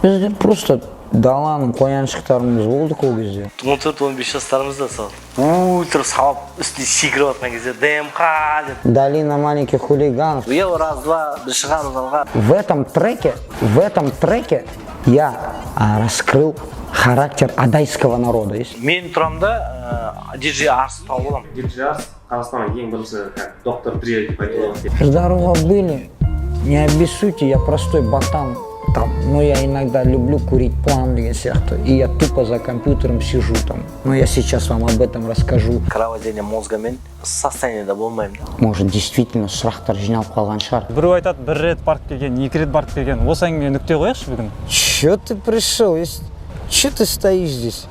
Бізде просто даланың қояншықтарымыз болдық ол кезде. 14-15 жастарымызда сол ультра салып, үстіне секіріп жатқан кезде ДМХ деп. Долина маленьких хулиганов. Биыл раз, два, біз шығамыз алға. В этом треке я раскрыл характер адайского народа. Есть? Мен тұрамын да, диджей Арс тауып аламын. Диджей Арс Қазақстанның ең бірінші, как Доктор Дре деп айтуға болады. Здорово были. Не обессудьте, я простой ботан. Там, но я иногда люблю курить план деген сияқты. И я тупо за компьютером сижу там. Но я сейчас вам об этом расскажу. Кровотечение мозгамен состояниеда болмаймын да. Может, действительно сұрақтар жиналып қалған шығар. Біреу айтады, бір рет барып келген, екі рет барып келген. Осы әңгімеге нүкте қояйықшы бүгін. Че ты пришел? Че ты стоишь здесь?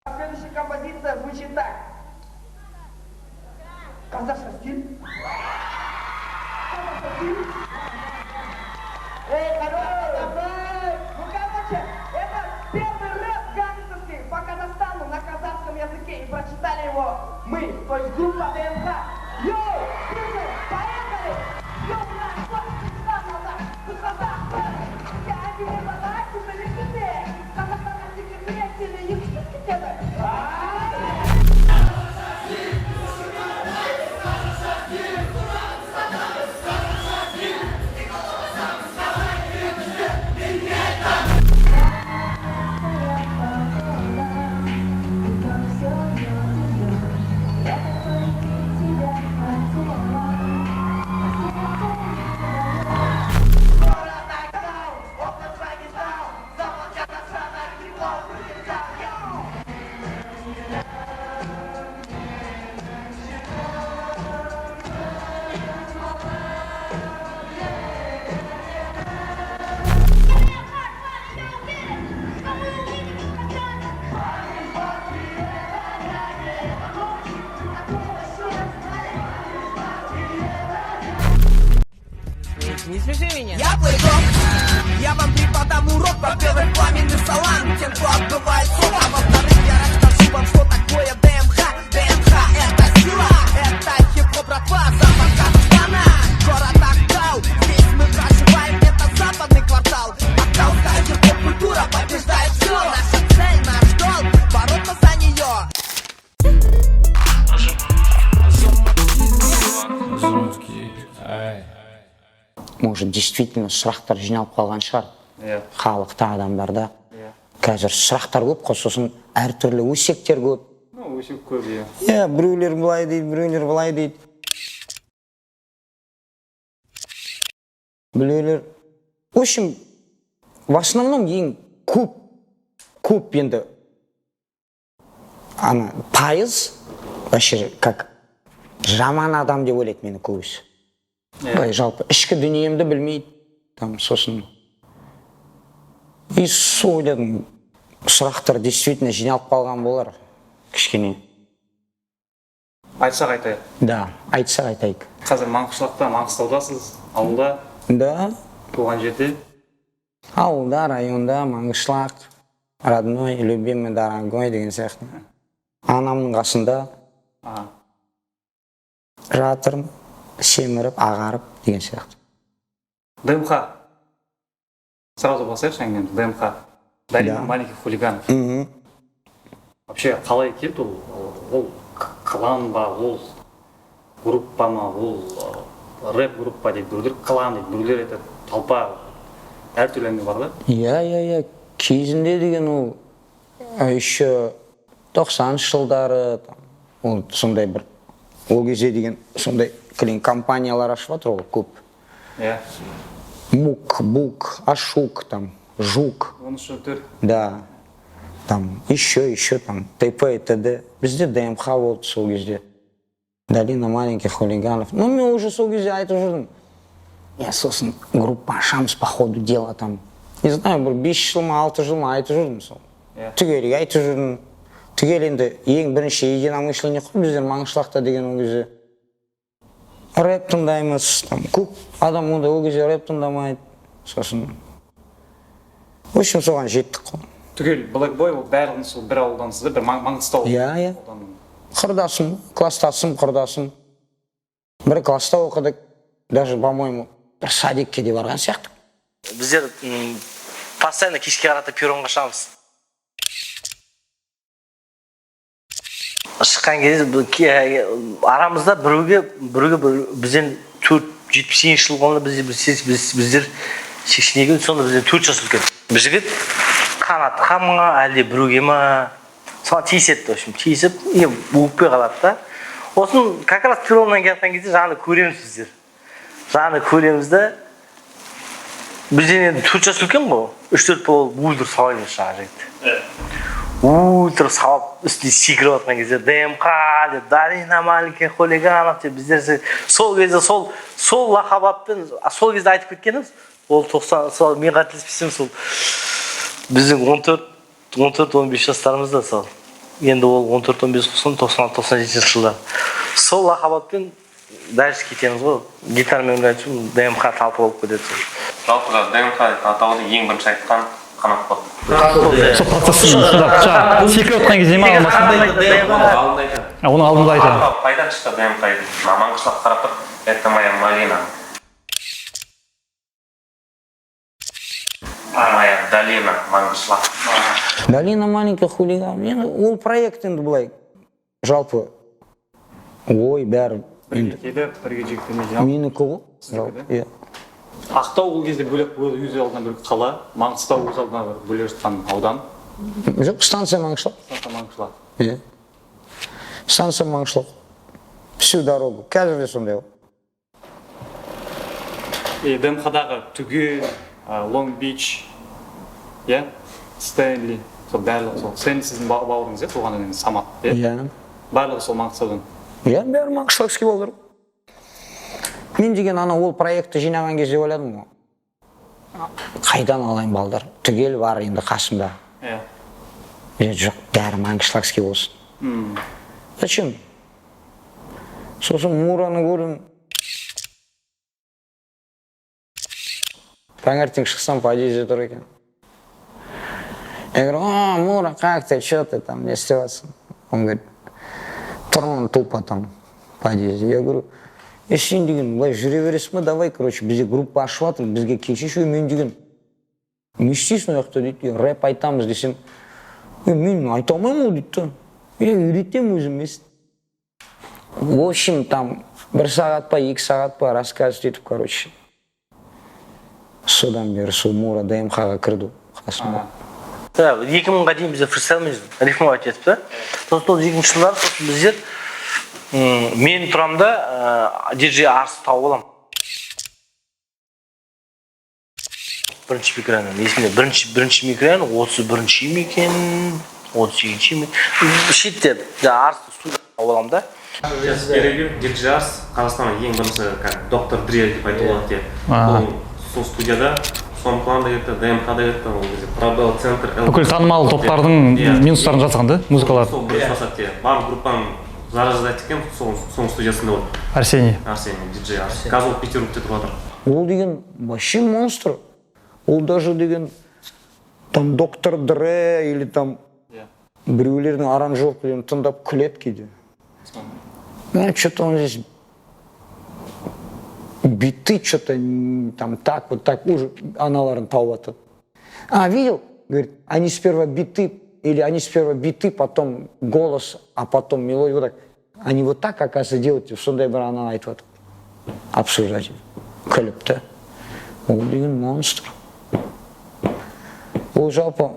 Следующая композиция звучит так. Қазақша стиль. Қазақша стиль. Эй, давай! Ну, короче, это первый рэп гангстерский по Казахстану на казахском языке. И прочитали его мы, то есть группа ДМХ. Йоу, слушай, поехали! Йоу, наш, Не смеши меня. Я плейбок, я вам преподам урок. Во-первых, пламенный салам тем, кто отбывает срок. А во-вторых, я расскажу вам, что такое ДМХ. ДМХ — это сила, это хип-хоп, братва, запад Казахстана. Город Актау, здесь мы проживаем, это западный квартал. Актауская хип-хоп культура побеждает все. Наша цель, наш долг, бороться за нее. Может, действительно сұрақтар жиналып қалған шығар. Иә. Халықта, адамдарда. Қазір сұрақтар көп қой, сосын әртүрлі өсектер көп. Ну, өсек көп, иә. Иә, біреулер былай дейді, біреулер былай дейді. Біреулер. В общем, в основном ең көп енді ана пайыз вообще как жаман адам деп ойлайды мені көбісі. Былай жалпы ішкі дүниемді білмейді. Там сосын. И сол ойладым, сұрақтар действительно жиналып қалған болар кішкене. Айтсақ, айтайық. Да, айтсақ, айтайық. Қазір Маңғышлақта, Маңғыстаудасыз, ауылда, Да, туған жерде. Ауылда, районда, Маңғышлақ, родной, любимый, дорогой деген сияқты. Анамның қасында жатырмын, семіріп, ағарып деген сияқты. ДМХ. Сразу бастайықшы әңгімемізді. ДМХ. Долина Да. маленьких хулиганов. Вообще қалай келді ол? Ол клан ба, ол группа ма, ол рэп группа дейді, біреулер клан дейді, біреулер айтады толпа, әртүрлі әңгіме бар да. Иә, кезінде деген ол еще 90-шы жылдары там, ол сондай бір ол кезде деген сондай кілең компаниялар ашып жатыр ғой көп. Мук, Бук, Ашук, там, Жук. 13-14. Да. Там еще там ТП и ТД. Бізде ДМХ болды сол кезде. Долина маленьких хулиганов. Ну, мен уже сол кезде айтып жүрдім. Я сосын группа ашамыз по ходу дела там. Не знаю, бір 5 жыл ма, 6 жыл ма айтып жүрдім сол. Түгел айтып жүрдім. Түгел енді ең бірінші единомышленник қой біздер Маңғышлақта деген ол кезде. Рэп тыңдаймыз. Там, көп адам ондай ол кезде рэп тыңдамайды. Сосын, в общем, соған жеттік қой. Түгел Black Boy ол барлығыңыз сол бір ауылдансыз да, бір Маңғыстау Иә. ауданының. Құрдасым, класстасым, құрдасым. Бір класста оқыдық, даже, по-моему, бір садикке де барған сияқты. Біздер постоянно кешке қарата перронға шығамыз. Шыққан кезде арамызда біреуге бізден 4 78 жыл болғанда біздер 82, сонда бізден 4 жас үлкен. Бір жігіт Қанатқа ма, әлде біреуге ма, соған тиіседі, в общем, тиісіп, не өкпе қалады да. Сосын как раз перроннан келе жатқан кезде жаңаны көреміз біздер. Жаңаны көреміз да, бізден енді 4 жас үлкен ғой, 3-4 болып өлтіріп салаймыз жаңағы жігітті. Өлтіріп салып, үстіне секіріп жатқан кезде ДМХ деп, долина маленьких хулиганов деп, біздер сол кезде сол лақап атпен сол кезде айтып кеткеніміз, ол 90, сол мен қателеспесем, сол біздің 14-15 жастарымызда сол. Енді ол 14-15 болсын, 96-97 жылдар. Сол лақап атпен дальше кетеміз ғой. Гитарамен ойнайтын ДМХ талпы болып кетеді сол. Жалпы ДМХ атауды ең бірінші айтқан Қанат болды. Сол процесстің сонда секіріп отқан кезде ма алмасында? Алдында айтады. Оның алдында айтады. Қайдан шықты ДМХ? Маңғышлақ қарап тұр. Это моя малина. Моя долина, Маңғышлақ. Долина маленьких хулиганов. Енді ол проект енді былай жалпы ой бәрі Бірге келіп, бірге жігіттермен жиналып. Менікі ғой. Жалпы, иә. Ақтау ол кезде бөлек, өз алдына бөлек қала, Маңғыстау өз алдына бір бөлек жатқан аудан. Жоқ, станция Маңғышлақ. Станция Маңғышлақ. Иә. Станция Маңғышлақ. Всю дорогу. Қазір де сондай ғой. И ДМХ-дағы Түгел, Лонг Бич, иә, Стэнли, сол барлығы сол. Стэнли сіздің бауырыңыз, иә, туған ініңіз Самат, иә? Иә. Барлығы сол Маңғыстаудан. Иә, бәрі маңғышлақский балдар. Мен деген ана ол проектті жинаған кезде ойладым ғой. Қайдан алайын балдар? Түгел бар енді қасымда. Иә. Е, жоқ, бәрі маңғышлақский болсын. Зачем? Сосын Мураны көрдім. Таңертең шықсам, подъезде тұр екен. Я говорю: о, Мура, как ты, что ты там, не істеп жатсың? Он говорит, тұрмын тупо там в подъезде. Я говорю, сен деген былай жүре бересің ба, давай, короче, бізде группа ашып жатыр, бізге келсейші. Мен деген, не істейсің ол жақта дейді, рэп айтамыз десем, мен айта алмаймын ол дейді да. Я үйретемін өзім емес. В общем, там 1 сағат па, 2 сағат па рассказ етіп, короче. Содан бері сол Мура ДМХ-ға кірді қасыма. 2000-ға дейін бізде фристайлмен рифмовать етіп та. Сосын 2-ші жылдары сосын біздер мен тұрамын да, диджей Арс тауып аламын. Бірінші микрорайон, есімде, бірінші микрорайон, 31-ші ме екен, 32-ші ме? Шетте, Арс студия тауып аламын да. Диджей Арс Қазақстанның ең бірінші доктор Дре деп айтуға болады. Ол сол студияда Сомплан да кетті, ДМХ да кетті, ол кезде Пробел Центр. Бүкіл танымал топтардың минустарын жазған да, музыкалар. Сол бір сасат, барлық группаның заражать екен, сол студиясында болды. Арсений. Арсений, диджей Арс. Қазір ол Петербургте тұрып жатыр. Ол деген вообще монстр. Ол даже деген там доктор Дре или там біреулердің аранжировкаларын тыңдап күледі кейде. Ну, что-то он здесь биты что-то там так, вот так уже аналарын тауып жатыр. А, видел? Говорит, они сперва биты, или они сперва биты, потом голос, а потом мелодию. Вот так. Они вот так, оказывается, делают, сондай бір ана айтып жатыр. Обсуждать. Күліп та. Ол деген монстр. Ол жалпы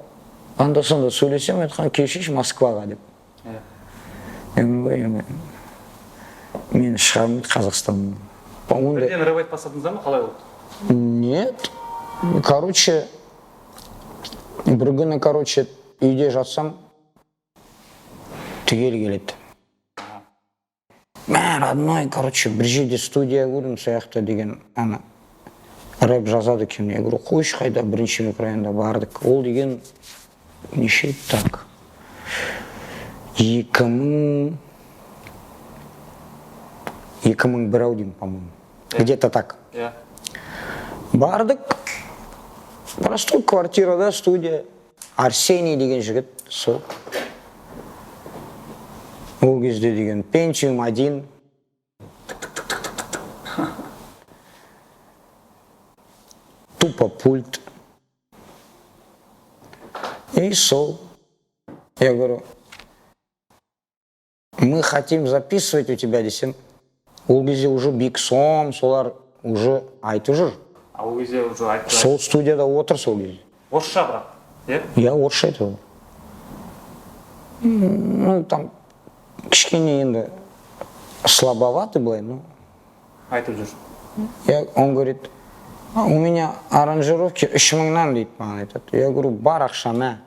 анда-санда сөйлесем, айтқан, келшейші Москваға деп. Мен шығармын Қазақстаннан. Бірден рэп айтып бастадыңыздар ма, қалай болды? Нет. Короче, бір күні, короче, үйде жатсам, Түгел келеді. Мә, родной, короче, бір жерде студия көрдім, сол жақта деген ана рэп жазады екен. Я говорю, қойшы, қайда, бірінші микрорайонда бардық. Ол деген неше, так, 2001 ау деймін, по-моему. Где-то так. Бардық, простой квартирада студия. Арсений деген жігіт сол. Ол кезде деген Pentium 1. Тупо пульт. И сол. Я говорю, мы хотим записывать у тебя десем. Ол кезде уже Биг Сом, солар уже айтып жүр. А ол кезде уже айтты. Сол студияда отыр сол кезде. Орысша бірақ, иә? Я орысша айтып. Ну, там кішкене енді слабоватый былай, ну. Айтып жүр. Он говорит, «А у меня аранжировки 3000-нан», дейді маған айтады. Я говорю, бар ақша, мә.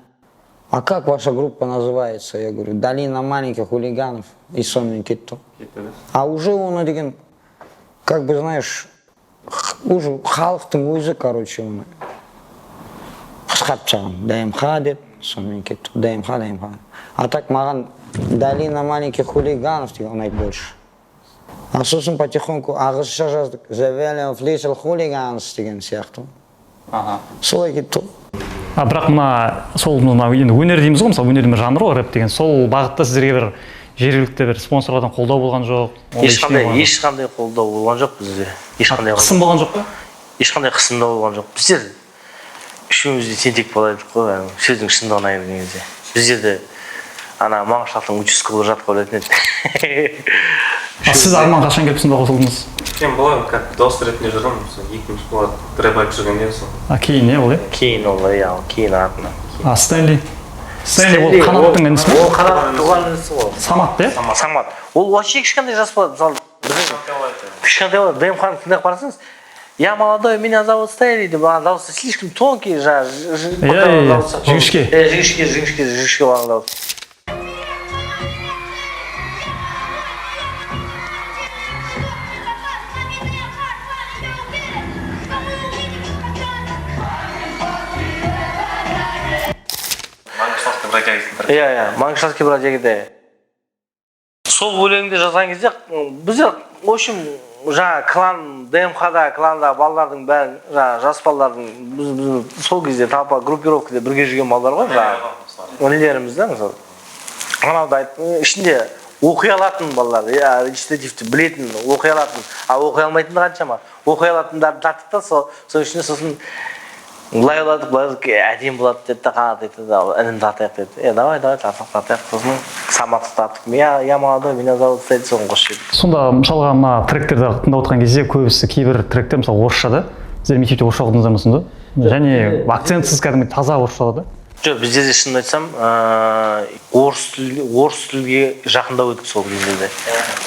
А как ваша группа называется? Я говорю, Долина маленьких хулиганов. И сонымен кетті. Кетті, да? А уже оны деген, как бы, знаешь, уже халықтың өзі, короче, оны қысқартып тастаған. ДМХ деп, сонымен кетті. ДМХ, ДМХ. А так маған Долина маленьких хулиганов деген ұнайды больше. А сосын потихоньку ағылшынша жаздық. The Valley of Little Hooligans деген сияқты. Солай кетті ғой. А бірақ мына сол мына енді өнер дейміз ғой, мысалы өнердің бір жанры ғой рэп деген. Сол бағытта сіздерге бір жергілікті бір спонсорлардан қолдау болған жоқ? Ешқандай, ешқандай қолдау болған жоқ бізде. Ешқандай қысым болған жоқ па? Ешқандай қысым да болған жоқ. Біздер үшеуміз де тентек бала едік қой, сөздің шындығын айтқан кезде. Біздерді ана Маңғышлақтың участковый жатқа білетін еді. А сіз, Арман, қашан келіп сонда қосылдыңыз? Мен былай как дос ретінде жүрдім, сол 2000 жылы рэп айтып жүргенде сол. А кейін, иә, ол, иә? Кейін ол, иә, ол кейін артынан. А Стэнли? Стэнли ол Қанаттың інісі ме? Ол Қанаттың туған інісі ғой. Самат, иә? Самат. Ол вообще кішкентай жас бала, мысалы, біздің кішкентай бала, ДМХ-ны тыңдап қарасаңыз, я молодой, меня зовут Стэнли деп, ана дауысы слишком тонкий, жаңағы Иә, иә, дауысы. Жіңішке. Иә, жіңішке, жіңішке, жіңішке болған дауыс. Маңғышлақтың бродягасы. Иә, иә, Маңғышлақтың бродягіде. Сол өлеңді жазған кезде біздер, в общем, жаңа клан, ДМХ-да, кланда балалардың бәрін, жаңа жас балалардың, біз сол кезде толпа группировкада бірге жүрген балалар ғой, жаңа інілеріміз да, мысалы. Анауды айт, ішінде оқи алатын балалар, иә, речитативті білетін, оқи алатын, а оқи алмайтындар қаншама. Оқи алатындарды тарттық та, сол ішінде сосын былай ойладық, былай ойладық, әдемі болады деді да, Қанат айтты да, інімді тартайық деді. Давай, давай, тартайық, тартайық. Сосын Саматты тарттық. Я молодой, меня зовут Сәйд, соны қосып жібердік. Сонда мысалға мына тректерді тыңдап отқан кезде көбісі кейбір тректер мысалы орысша да. Сіздер мектепте орысша оқыдыңыздар ма сонда? Және акцентсіз кәдімгі таза орысша да? Жоқ, бізде де шынын айтсам, орыс тілге жақындау едік сол кездерде.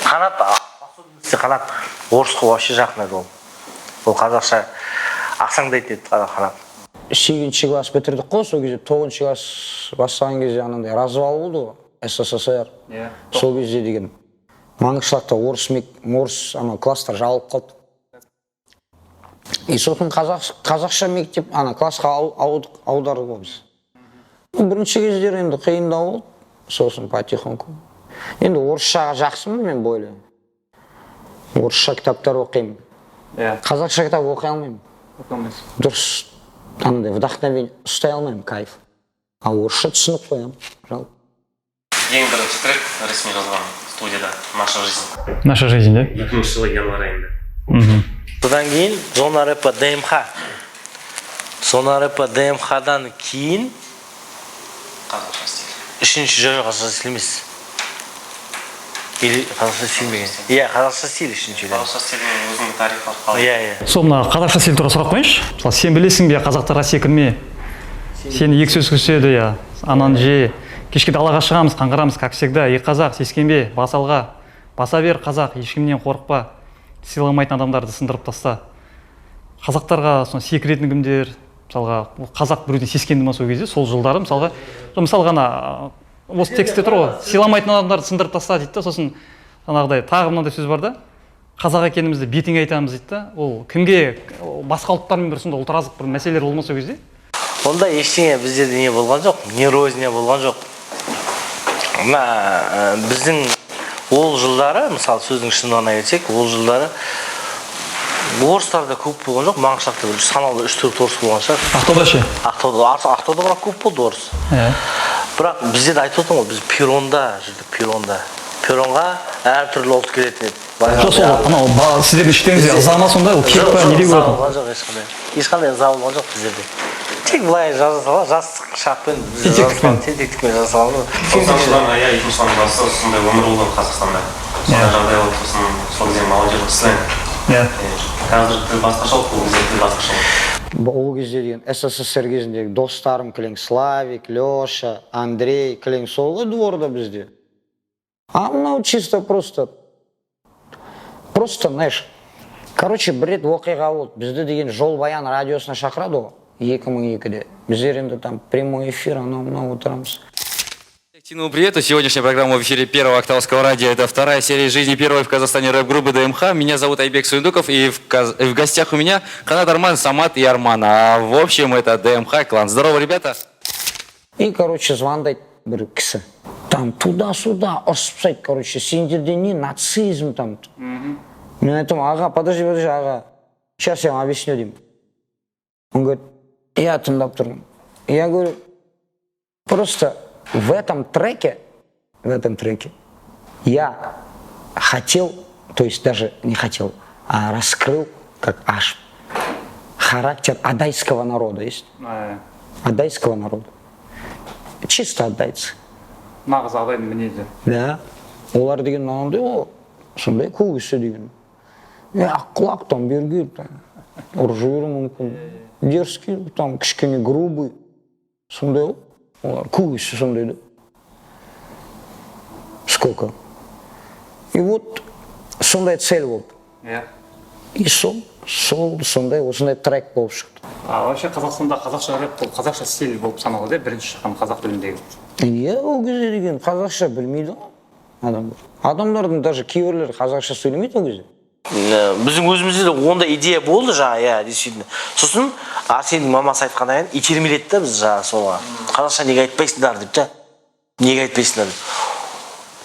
Қанат, Қанат орысқа вообще жақын еді ол. Ол қазақша ақсаңдайтын еді Қанат. 8 класс бітірдік қой, сол кезде 9 класс бастаған кезде анандай развал болды ғой, СССР. Сол кезде деген Маңғышлақта орыс ана класстар жабылып қалды. И сосын қазақша мектеп ана классқа аудардық ғой біз. Бірінші кездері енді қиындау болды, сосын потихоньку. Енді орысшаға жақсымын мен более. Орысша кітаптар оқимын. Қазақша кітап оқи алмаймын. Оқи алмайсың. Дұрыс андай вдохновение ұстай алмаймын, кайф. А орысша түсініп қоямын жалпы. Ең бірінші трек ресми жазған студияда Наша жизнь. Наша жизнь, да? 2000 жылы январь айында. Содан кейін Зона рэпа ДМХ. Зона рэпа ДМХ-дан кейін Қазақша стиль. Үшінші жыл қазақша стиль емес. Или қазақша стиль ме? Иә, қазақша стиль үшінші өлең. Қазақша стильдің өзінің тарихы бар қалай? Иә, иә. Сол мына қазақша стиль туралы сұрақ қояйыншы. Мысалы, сен білесің бе, қазақтарға секірме. Сені екі сөз күседі, иә. Ананы же. Кешке далаға шығамыз, қаңғырамыз, как всегда. Ей қазақ, сескенбе, бас алға. Баса бер, қазақ, ешкімнен қорықпа. Сыйламайтын адамдарды сындырып таста. Қазақтарға соны секіретін кімдер, мысалға, қазақ біреуден сескенді ма сол кезде, сол жылдары, мысалға, мысалға ана, осы текстте тұр ғой, сыйламайтын адамдарды сындырып таста дейді да, сосын жаңағыдай тағы мынандай сөз бар да, қазақ екенімізді бетіңе айтамыз дейді да, ол кімге, ол басқа ұлттармен бір сондай ұлтаразық бір мәселелер болмаса сол кезде? Онда ештеңе біздерде не болған жоқ, не розня болған жоқ. Мына біздің ол жылдары, мысалы сөздің шындығына келсек, ол жылдары орыстар да көп болған жоқ, Маңғышлақта бір санаулы үш-төрт орыс болған шығар. Ақтауда ше? Ақтауда бірақ көп болды орыс. Бірақ бізде де айтып отырмын ғой, біз перронда жүрдік, перронда. Перронға әртүрлі ұлт келетін еді. Жоқ, сол анау сіздердің іштеріңізде ыза ма сонда? Ол кек па, Жоқ, не деуге ыза болады? болған жоқ ешқандай. Ешқандай ыза болған жоқ біздерде. Тек былай жаза сала, жастық шақпен біз Тентектікпен. Тентектікпен жаза саламыз. 90-жылдан ая 2 жылдың басы сондай өмір болды Қазақстанда. Сондай жағдай болды, сосын сол кезде молодежь сленг. Қазір тіл басқаша болды, ол кезде тіл басқаша болды. Ол кезде деген СССР кезіндегі достарым кілең Славик, Леша, Андрей, кілең сол ғой дворда бізде. А мынау чисто просто, знаешь, короче, бір рет оқиға болды. Бізді деген Жолбаян радиосына шақырады ғой, 2002-де. Біздер енді там прямой эфир, анау мынау отырамыз. Тину привет. Сегодняшняя программа в эфире Первого Актауского радио. Это вторая серия жизни первой в Казахстане рэп-группы ДМХ. Меня зовут Айбек Сундуков, и в гостях у меня Канат, Арман, Самат и Арман. А в общем, это ДМХ клан. Здорово, ребята. И, короче, звондайды бір кісі. Там туда-сюда ұрысып тастайды, короче, сендерде не нацизм там. Мен айтамын: «Аға, подожди, подожди, аға, сейчас я вам объясню», — деймін. Он говорит: «Я тыңдап тұрмын». Я говорю: «Просто в этом треке я хотел, то есть даже не хотел, а раскрыл, как аж характер адайского народа есть. Адайского народа. Чисто адайцы». Нағыз адайдың мінезі. Да. Олар деген мынандай ғой, сондай көбісі деген. Е, аққұлақ там берге там, ұрып жіберуі мүмкін. Дерзкий, там кішкене грубый. Сондай ғой. Олар көбісі сондай да. Сколько? И вот сондай цель болды. И сол сондай осындай трек болып шықты. А вообще Қазақстанда қазақша рэп бұл қазақша стиль болып саналады, иә, бірінші шыққан қазақ тіліндегі? Иә, ол кезде деген қазақша білмейді ғой адамдар. Адамдардың даже кейбіреулері қазақша сөйлемейді ол кезде. Біздің өзімізде де ондай идея болды жаңа, иә, действительно. Сосын Арсеннің мамасы айтқаннан кейін итермеледі да біз жаңағы соға: «Қазақша неге айтпайсыңдар?» — деп та, «Неге айтпайсыңдар?» — деп.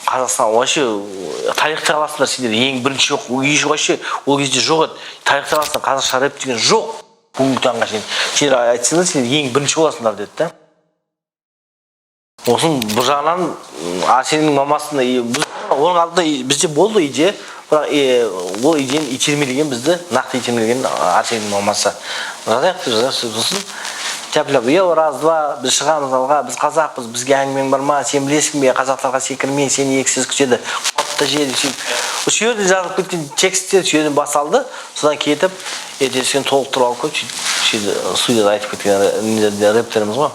«Қазақстан вообще тарихта қаласыңдар сендер, ең бірінші жоқ еш, вообще ол кезде жоқ еді, тарихта қаласыңдар, қазақша рэп деген жоқ бүгінгі таңға шейін, сендер айтсаңдар, сендер ең бірінші боласыңдар», — деді да. Сосын бір жағынан Арсеннің мамасының оның алдында бізде болды идея, бірақ ол идеяны итермелеген, бізді нақты итермелеген Арсеннің мамасы. «Жазайық», — деп, жазайық деп. Сосын тяп ляп, е, раз два біз шығамыз алға, біз қазақпыз, бізге әңгімең бар ма, сен білесің бе, қазақтарға секірме, сені екі сөз күтеді, қопты же деп. Сөйтіп осы жерде жазылып кеткен тексттер сол жерден басталды. Содан кетіп, ертесі күні толықтырып алып келіп, сөйтіп сөйтіп студияда айтып кеткен рэптеріміз ғой.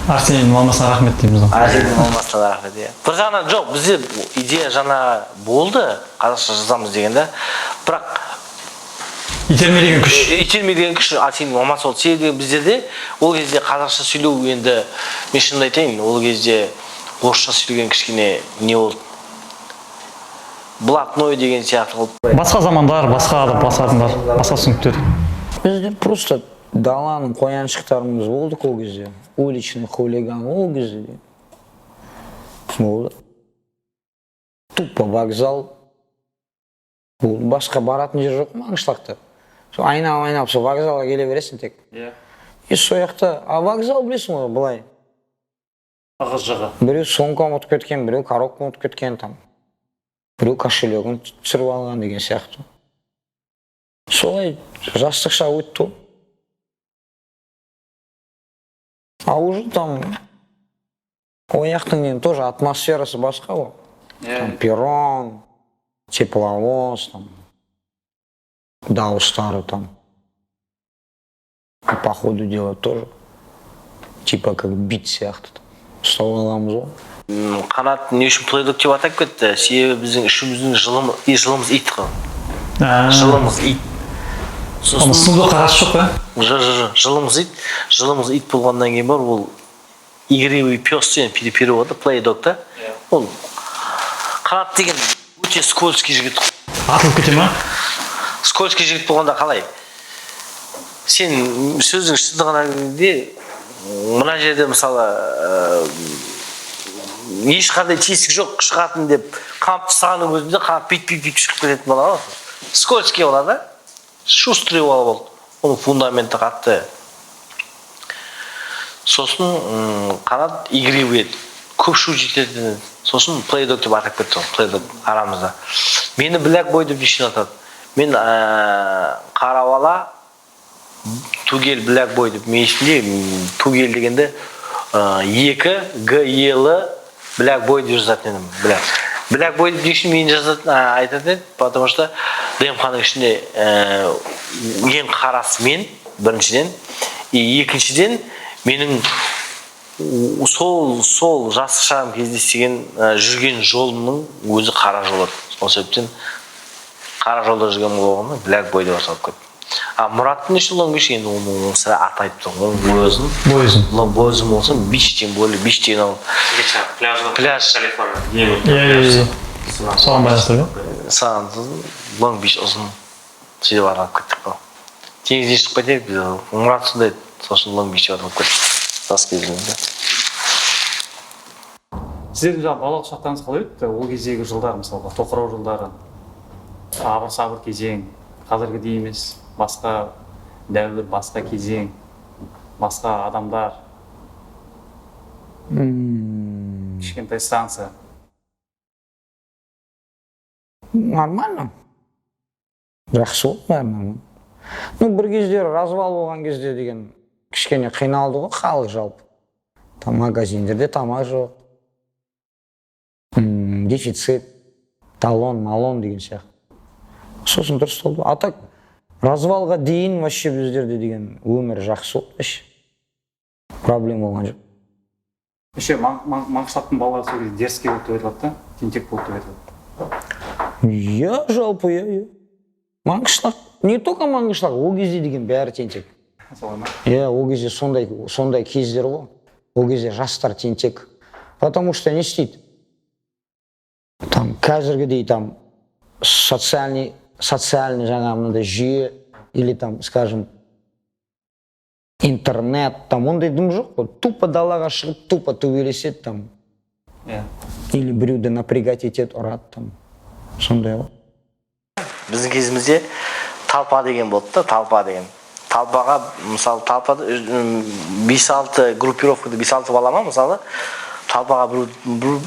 Арсенийдің мамасына рахмет дейміз ғой. Арсенийдің мамасына рахмет, иә. Бір жағынан жоқ, бізде идея жаңа болды, қазақша жазамыз деген да, бірақ итермелеген күш. Итермелеген күш Арсенийдің мамасы болды. Себебі біздерде ол кезде қазақша сөйлеу, енді мен шынымды айтайын, ол кезде орысша сөйлеген кішкене не болды, блатной деген сияқты қылып. Басқа замандар, басқа адам, басқа адамдар, басқа түсініктер. Бізде просто даланың қояншықтарымыз болдық ол кезде. Уличный хулиган ол кезде болды. Тупо вокзал болды. Басқа баратын жер жоқ Маңғышлақта. Сол айналып айналып сол вокзалға келе бересің тек. И сол жақта, а вокзал білесің ғой былай. Ығы жығы. Біреу сумка ұмытып кеткен, біреу коробка ұмытып кеткен там. Біреу кошелегін түсіріп алған деген сияқты. Солай жастық шақ өтті ғой. А уже там ояқтың енді тоже атмосферасы басқа ғой. Там перрон, тепловоз, там, дауыстары там. И по ходу дела тоже. Типа как бит сияқты. Ұстап аламыз ғой. Қанат не үшін плейдок деп атап кетті? Себебі біздің үшіміздің жылымыз ит қой. Жылымыз ит. Оның сұмдық қатысы жоқ па? Жоқ, жылымыз ит. Жылымыз ит болғаннан кейін бар, ол игривый пес деген переводы плейдог та. Ол Қанат деген өте скользкий жігіт. Атылып кете ма? Скользкий жігіт болғанда қалай, сен сөздің шындығына келгенде, мына жерде мысалы ешқандай тесік жоқ шығатын деп қамып тастағанның өзінде Қанат бүйтіп, бүйтіп, бүйтіп шығып кететін бала ғой. Скользкий бала да, шустрый бала болды, оның фундаменті қатты. Сосын Қанат игривый еді. Көп шу жететін. Сосын Плейдог деп атап кетті ол, Плейдог арамызда. Мені Black Boy деп не үшін атады? Мен қара бала Тугел Black Boy деп мен есімде, Тугел дегенде 2 Г Е Л Black Boy деп жазатын едім. Black Boy деп не үшін мен жазатын, айтатын едім, потому что ДМХ-ның ішінде ең қарасы мен біріншіден, и екіншіден менің сол жас шағым кезде істеген, жүрген жолымның өзі қара жол еді. Сол себептен қара жолда жүрген болғаннан Black Boy деп аталып кетті. А Мұраттың неше Long Beach енді оның сірә аты айтып тұр. Оның өзін Бой ұзын. Бой ұзын болсын, beach тем более, beach деген ол Кеше пляжда. Пляж. Калифорния. Иә, иә, иә. Соған байланысты ғой. Саған Long Beach ұзын сөйтіп аталып кеттік қой. Теңізден шығып кетейік біз. Мұрат сондай еді. Сол үшін Long Beach деп аталып кетті. Жас кезімізде. Сіздердің жаңағы балалық шақтарыңыз қалай өтті? Ол кездегі жылдар, мысалға, тоқырау жылдары, абыр сабыр кезең, қазіргідей емес, басқа дәуір, басқа кезең, басқа адамдар, кішкентай станция. Нормально. Жақсы болды бәрі, нормально. Ну, бір кездері развал болған кезде деген кішкене қиналды ғой халық жалпы. Там магазиндерде тамақ жоқ. Дефицит, талон, малон деген сияқты. Сосын дұрыс болды. А так развалға дейін вообще біздерде деген өмір жақсы болды вообще. Проблема болған жоқ. Еще Маңғышлақтың балалары сол кезде дерзкий болды деп айтылады да, тентек болды деп айтылады. Иә, жалпы, иә, иә. Маңғышлақ, не только Маңғышлақ, ол кезде деген бәрі тентек. Солай ма? Иә, ол кезде сондай кездер ғой. Ол кезде жастар тентек. Потому что не істейді? Там қазіргідей там социальный жаңа мынандай жүйе или там, скажем, интернет, там ондай дым жоқ қой. Тупо далаға шығып, тупо төбелеседі там. Или біреуді напрягать етеді, ұрады там. Сондай ғой. Біздің кезімізде толпа деген болды да, толпа деген. Толпаға, мысалы, толпада 5-6 группировкада 5-6 бала ма, мысалы, толпаға біреу,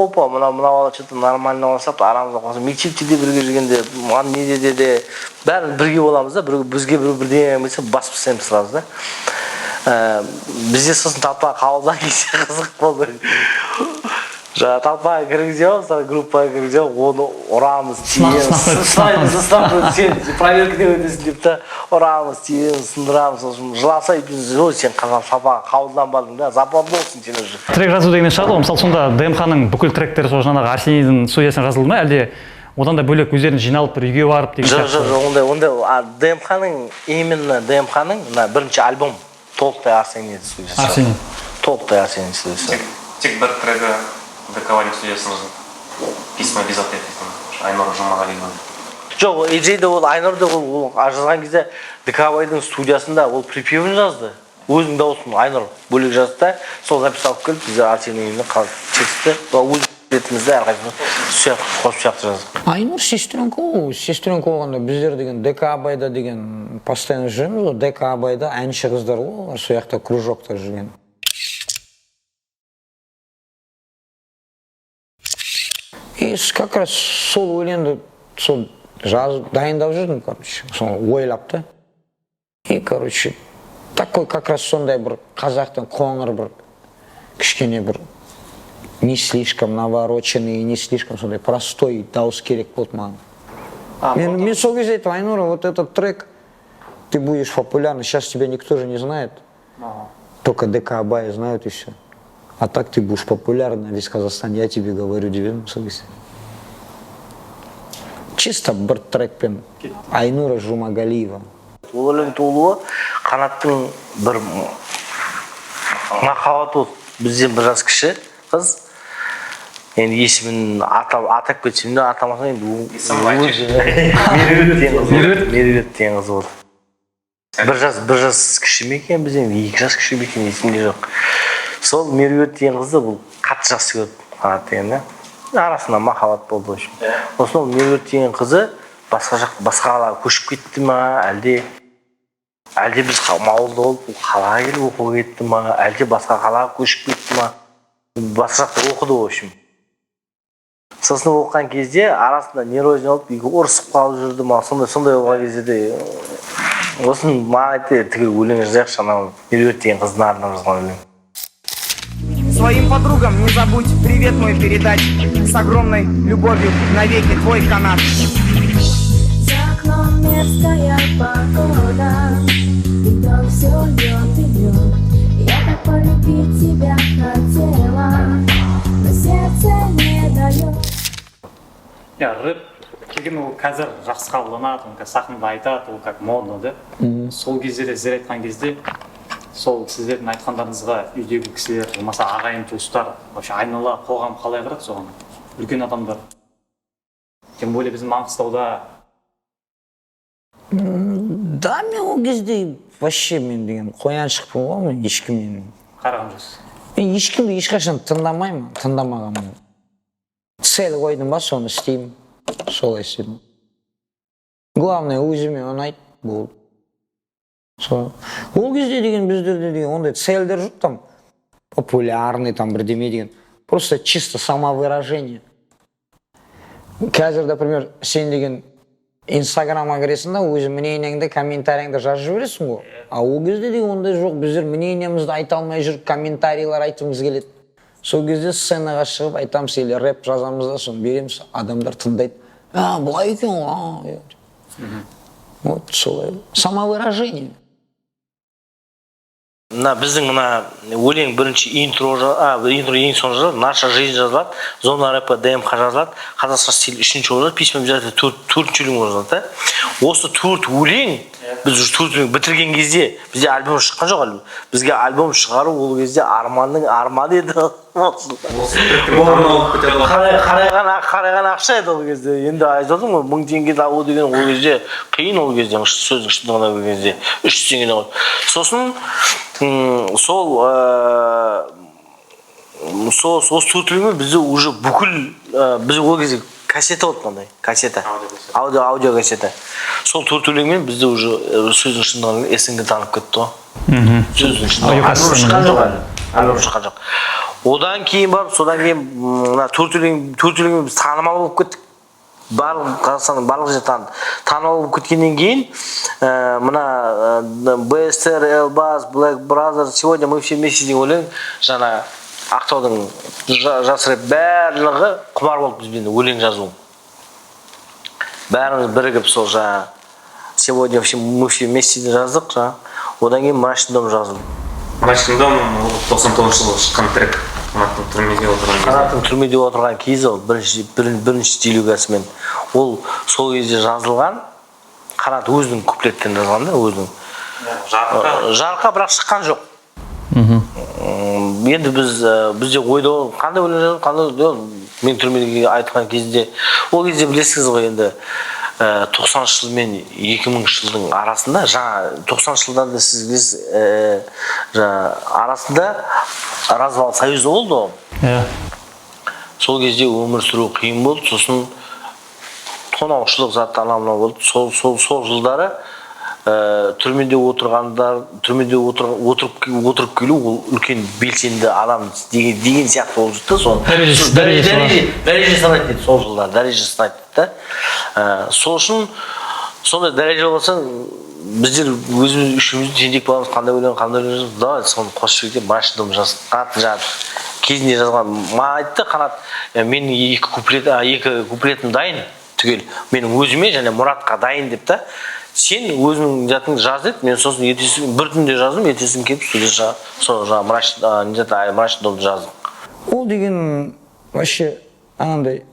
опа, мына бала что-то нормально болса, арамызда қалса, мектепте де бірге жүргенде, маған неде де, бәрі бірге боламыз да, біреу, бізге біреу бірдеңе келсе, басып тастаймыз сразу да. Бізде сосын толпа қабылдан кезде қызық болды. Жаңа толпаға кіргізе алып, мысалы, группаға кіргізе алып, оны ұрамыз, тиеміз, сынақ, сынаймыз, сынақ, сен проверкадан өтесің деп та ұрамыз, тиеміз, сындырамыз, сосын жыласа, біз, ой, сен қазақ толпаға қабылданбадың да, западлосың сен уже. Трек жазу дегеннен шығады ғой, мысалы, сонда ДМХ-ның бүкіл тректері сол жаңағы Арсенийдің студиясына жазылды ма, әлде одан да бөлек өздерің жиналып бір үйге барып деген Жоқ, сияқты? жоқ, жоқ, ондай, а ДМХ-ның, именно ДМХ-ның мына бірінші альбом толықтай Арсений студиясы. Арсений. Толықтай Арсений студиясы. Тек бір трегі ДК студиясының, «Письма без ответа» дейтін, Айнұр Жұмағалиева. Жоқ, Эджейде ол Айнұрды ол жазған кезде ДКБайдың студиясында ол припевін жазды. Өзінің дауысын Айнұр бөлек жазды да, сол запись алып келіп, біздер Арсеннің үйіне текстті өз бетімізде әрқайсымыз сияқты қосып сияқты жаздық. Айнұр сестренка ғой, сестренка болғанда біздер деген ДК Абайда деген постоянно жүреміз ғой, ДК Абайда әнші қыздар ғой, олар сол жақта кружокта жүрген. И как раз сол өлеңді сол жазып дайындап жүрдім, короче, соны ойлап та. И, короче, такой как раз сондай бір қазақтың қоңыр бір кішкене бір не слишком навороченный, не слишком сондай простой дауыс керек болды маған. Мен сол кезде айттым, Айнура, вот этот трек, ты будешь популярна, сейчас тебя никто же не знает, только ДК Абая знают и все. А так ты будешь популярна на весь Казахстан, я тебе говорю, деген сол кезде. Чисто бір трекпен Айнура Жұмағалиева. Ол өлең туылуы Қанаттың бір махаббаты болды. Бізден бір жас кіші қыз. Енді есімін атап кетсем де, атамасам енді Есімін өзі Меруерт деген қыз болды. Меруерт деген қыз болды. Бір жас кіші ме екен бізден, 2 жас кіші ме екен, есімде жоқ. Сол Меруерт деген қызды бұл қатты жақсы көрді Қанат деген да. Арасында махаббат болды, в общем. Сосын ол Меруерт деген қызы басқа жақ, басқа қалаға көшіп кетті ма, әлде біз ауылда болып, бұл қалаға келіп оқуға кетті ма, әлде басқа қалаға көшіп кетті ма? Басқа жақта оқыды, в общем. Сосын оқыған кезде арасында нервозный болып, екеуі ұрысып қалып жүрді ма, сондай болған кезде де сосын маған айтты: «Түгел өлең жазайықшы», анау Меруерт деген қыздың арнап жазған өлең. Своим подругам не забудь привет мой передать. С огромной любовью навеки твой Канат. За окном мерзкая погода, и дождь все льет и льет. Я так полюбить тебя хотела, но сердце не дает. Иә, рэп деген ол қазір жақсы қабылданады, оны қазір сахнада айтады, ол как модно да. Сол кезде де сіздер айтқан кезде, сол сіздердің айтқандарыңызға үйдегі кісілер, болмаса ағайын туыстар, вообще айнала қоғам қалай қарады соған, үлкен адамдар, тем более біздің Маңғыстауда? Да, мен ол кезде вообще, мен деген қояншықпын ғой, мен ешкімнен қараған жоқсыз. Мен ешкімді ешқашан тыңдамаймын, тыңдамағанмын. Цель қойдым ба, соны істеймін, солай істедім. Главное, өзіме ұнайды, болды. Сол ол кезде деген біздерде деген ондай цельдер жоқ, там популярный, там бірдеме деген, просто чисто самовыражение. Қазір, например, сен деген Инстаграмға кіресің да, өзің мнениеңді, комментарийіңді жазып жібересің ғой. А ол кезде деген ондай жоқ, біздер мнениемізді айта алмай жүріп, комментарийлер айтқымыз келеді. Сол кезде сценаға шығып айтамыз или рэп жазамыз да, соны береміз, адамдар тыңдайды: «А, былай екен ғой, а, иә». Вот солай, самовыражение. Мына біздің мына өлең бірінші интро, интро ең соңғы жазылады, «Наша жизнь» жазылады, «Зона рэпа ДМХ» жазылады, «Қазақша стиль» үшінші болып жазылады, «Письма обязательно» төртінші өлең болып жазылады да. Осы төрт өлең, біз уже төрт өлең бітірген кезде бізде альбом шыққан жоқ әлі. Бізге альбом шығару ол кезде арманның арманы еді. Осы тректің танымал болып кетеді ғой. Қарайған ақша еді ол кезде. Енді айтып отырмын ғой, 1000 теңге табу деген ол кезде қиын, ол кезде сөздің шындығына келген кезде 300 теңгеден ғой. Сосын сол сол осы төрт өлеңмен бізде уже бүкіл біз ол кезде кассета болды, мынандай кассета, аудио кассета. Сол төрт өлеңмен бізде уже сөздің шындығына СНГ танып кетті ғой, сөздің шындығы. Альбом шыққан жоқ әлі, альбом шыққан жоқ. Одан кейін барып, содан кейін мына төрт өлеңмен біз танымал болып кеттік, барлық Қазақстанның барлық жерінде таныды. Танымал болып кеткеннен кейін мына БСТР, Элбас, Black Brothers, «Сегодня мы все вместе» деген өлең, жаңа Ақтаудың жас рэп барлығы құмар болды бізбен өлең жазу. Бәріміз бірігіп сол жаңа «Сегодня мы все вместе» жаздық жаңа. Одан кейін «Мрачный дом» жаздым. «Мрачный дом» ол 99-жылы шыққан трек, Қанаттың түрмеде отырған кезі. Қанаттың түрмеде отырған кезі, ол бірінші делегациямен, ол сол кезде жазылған. Қанат өзінің куплеттерін жазған да, өзінің. Жарыққа Жарыққа бірақ шыққан жоқ. Енді біз бізде ойда ол қандай өлең жаздым, қандай ол, мен түрмеге айтқан кезде, ол кезде білесіз ғой енді, 90-шы жыл мен 2000 жылдың арасында, жаңа 90-шы жылдарда сіз білесіз, жаңа арасында развал союза болды ғой. Иә. Сол кезде өмір сүру қиын болды, сосын тонаушылық зат, анау мынау болды. Сол жылдары түрмеде отырғандар, түрмеде отырып келу ол үлкен белсенді адам деген сияқты болып жүрді да сол. Дәрежесі бар. Дәреже санайтын еді сол жылдары, дәреже санайтын да. Сол үшін сондай дәреже болса, біздер өзіміз үшеуміз тентек баламыз, қандай өлең, қандай өлең жазамыз, давай соны қосып жіберейік деп «Мрачный дом» жаздық. Қанат жаңағы кезінде жазған, маған айтты Қанат: «Менің екі куплет, екі куплетім дайын түгел, менің өзіме және Мұратқа дайын» деп та. «Сен өзіңнің затыңды жаз» деді. Мен сосын ертесі бір түнде жаздым, ертесін келіп студия сол жаңағы мрачный, не зат, «Мрачный дом» ды жаздым. Ол деген вообще анандай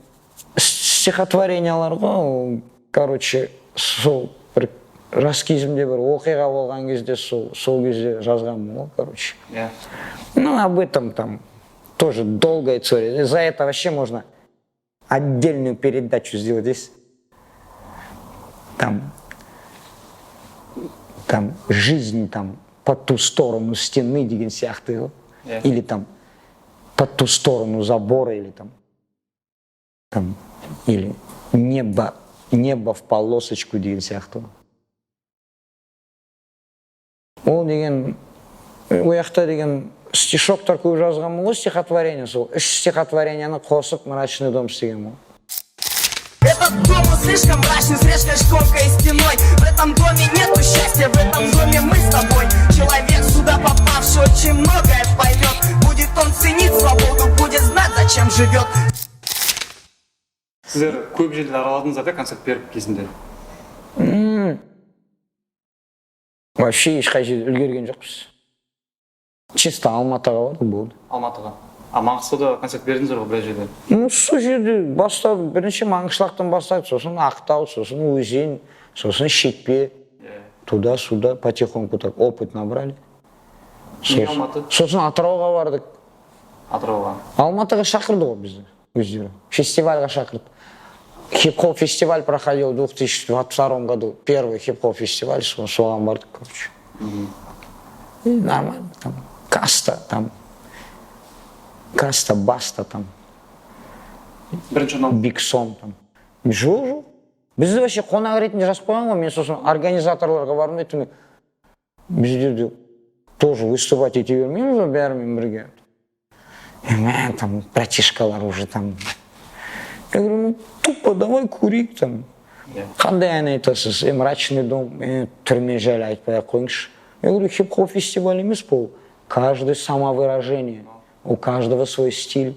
стихотворениялар ғой ол. Короче, сол бір жас кезімде бір оқиға болған кезде, сол кезде жазғанмын ғой, короче. Ну, об этом там тоже долгая история, за это вообще можно отдельную передачу сделать здесь. Там жизнь там по ту сторону стены деген сияқты ғой. Или там по ту сторону забора, или там или небо в полосочку деген сияқты ғой. Ол деген ол жақта деген Стишоктар көп жазғанмын ғой, стихотворение. Сол үш стихотворениені қосып, «Мрачный дом» істегенмін ғой. Этот дом, он слишком мрачный, с резкой шконкой и стеной. В этом доме нету счастья, в этом доме мы с тобой. Человек, сюда попавший, очень многое поймет. Будет он ценить свободу, будет знать, зачем живет. Сіздер көп жерді араладыңыздар да, концерт беріп кезінде? Вообще ешқай жерде үлгерген жоқпыз, чисто Алматыға бардық, болды. Алматыға. А Маңғыстауда концерт бердіңіздер ғой біраз жерде? Ну, сол жерде бастадық. Бірінші Маңғышлақтан бастадық, сосын Ақтау, сосын Өзен, сосын Шетпе, туда сюда потихоньку так опыт набрали. Неге Алматы? Сосын Атырауға бардық. Атырауға. Алматыға шақырды ғой бізді өздері, фестивальға шақырды. хип хоп фестиваль проходил в 2022 году, первый хип хоп фестиваль, соған бардық, короче. И нормально там, Каста там, Каста, Баста там. Бірінші орын. Биг Сом там. Жоқ, бізді вообще қонақ ретінде жазып қойған ғой. Мен сосын организаторларға бардым да айттым: «Біздер де тоже выступать ете бермейміз ғой бәрімен бірге». «Е, мә, там братишкалар уже там». Я говорю: «Ну тупо давай көрейік там. Қандай ән айтасыз?» «Е, „Мрачный дом“, е, түрме жайлы айтпай ақ қойыңызшы». Я говорю: «Хип хоп фестиваль емес бұл, каждый самовыражение, у каждого свой стиль,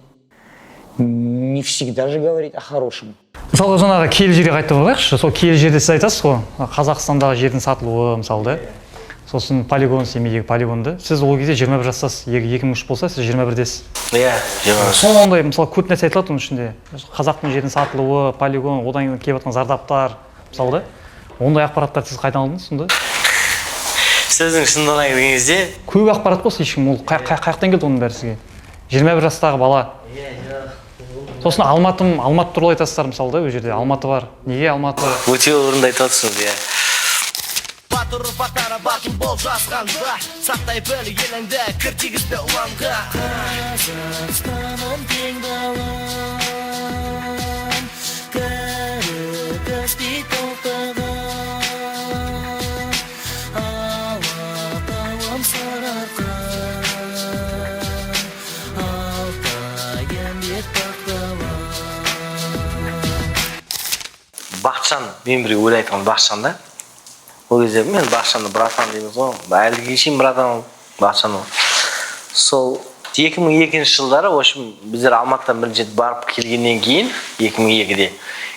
не всегда же говорить о хорошем». Мысалы, жаңағы киелі жерге қайтып оралайықшы. Сол киелі жерде сіз айтасыз ғой, Қазақстандағы жердің сатылуы мысалы да, сосын полигон, Семейдегі полигонды. Сіз ол кезде 21 жастасыз, егер 2003 болса, сіз 21-десіз. Иә, 21. Сондай, мысалы, көп нәрсе айтылады оның ішінде: қазақтың жерінің сатылуы, полигон, одан кейін келіп жатқан зардаптар мысалы да. Ондай ақпараттарды сіз қайдан алдыңыз сонда? Сөздің шындығына келген кезде, Көп ақпарат қой слишком. Ол қай жақтан келді оның бәрі сізге, 21 жастағы бала? Сосын Алматы, Алматы туралы айтасыздар мысалы да, ол жерде Алматы бар. Неге Алматы? Өте орынды айтып жатырсыз, иә. Батыр ұрпақтары батыл бол жасқанба. Сақтай біл еліңді, кір тигізбе ұланға. Қазақстаным, кең далам, кәрі Каспий тоқтаған. Алатауым, Сарыарқа, Алтайым, Бетпақ далам. Бақытжан мен бірге өлең айтқан Бақытжан да. Ол кезде мен Бақытжанды братан дейміз ғой, әлі күнге шейін братан Бақытжан ол. Сол 2002 жылдары, в общем, біздер Алматыдан бірінші рет барып келгеннен кейін, 2002-де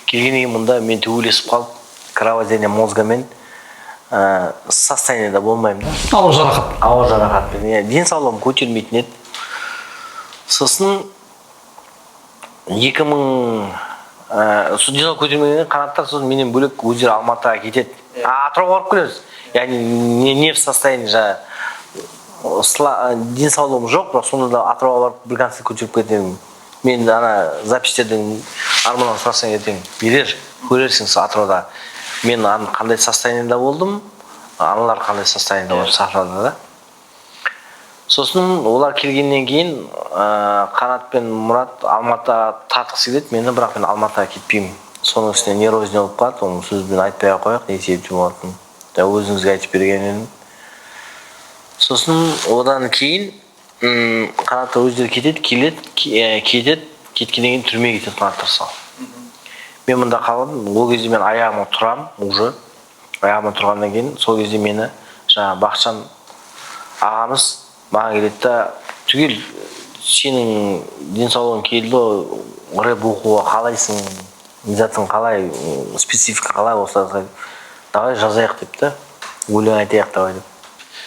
келгеннен кейін, мұнда мен төбелесіп қалып, кровоизлияние мозгамен состояниеда болмаймын да. Ауыр жарақат. Ауыр жарақатпен, иә, денсаулығым көтермейтін еді. Сосын 2000 сол денсаулық көтермегеннен кейін Қанаттар сосын менен бөлек өздері Алматыға кетеді. А, Атырауға барып келеміз, яғни не в состоянии, жаңағы денсаулығым жоқ, бірақ сонда да Атырауға барып бір концерт көтеріп кетемін. Мен ана записьтерден Арманнан сұрасаң, ертең берер, көрерсің. Сол Атырауда мен қандай состояниеда болдым, аналар қандай состояниеда болды сахнада да. Сосын олар келгеннен кейін Қанат пен Мұрат Алматыға тартқысы келеді мені, бірақ мен Алматыға кетпеймін. Соның үстіне нервозный болып қалады. Оның сөзбен айтпай ақ қояйық, не себептен болатынын жаңа өзіңізге айтып берген едім. Сосын одан кейін Қанаттар өздері кетеді, келеді, кетеді. Кеткеннен кейін түрмеге кетеді Қанаттар. Сол мен мұнда қалдым. Ол кезде мен аяғыма тұрамын уже. Аяғыма тұрғаннан кейін, сол кезде мені жаңағы Бақытжан ағамыз маған келеді да: «Түгел, сенің денсаулығың келді ғой, рэп оқуға қалайсың, затың қалай, специфика қалай, осылай осылай, давай жазайық», — деп та, «өлең айтайық давай», — деп.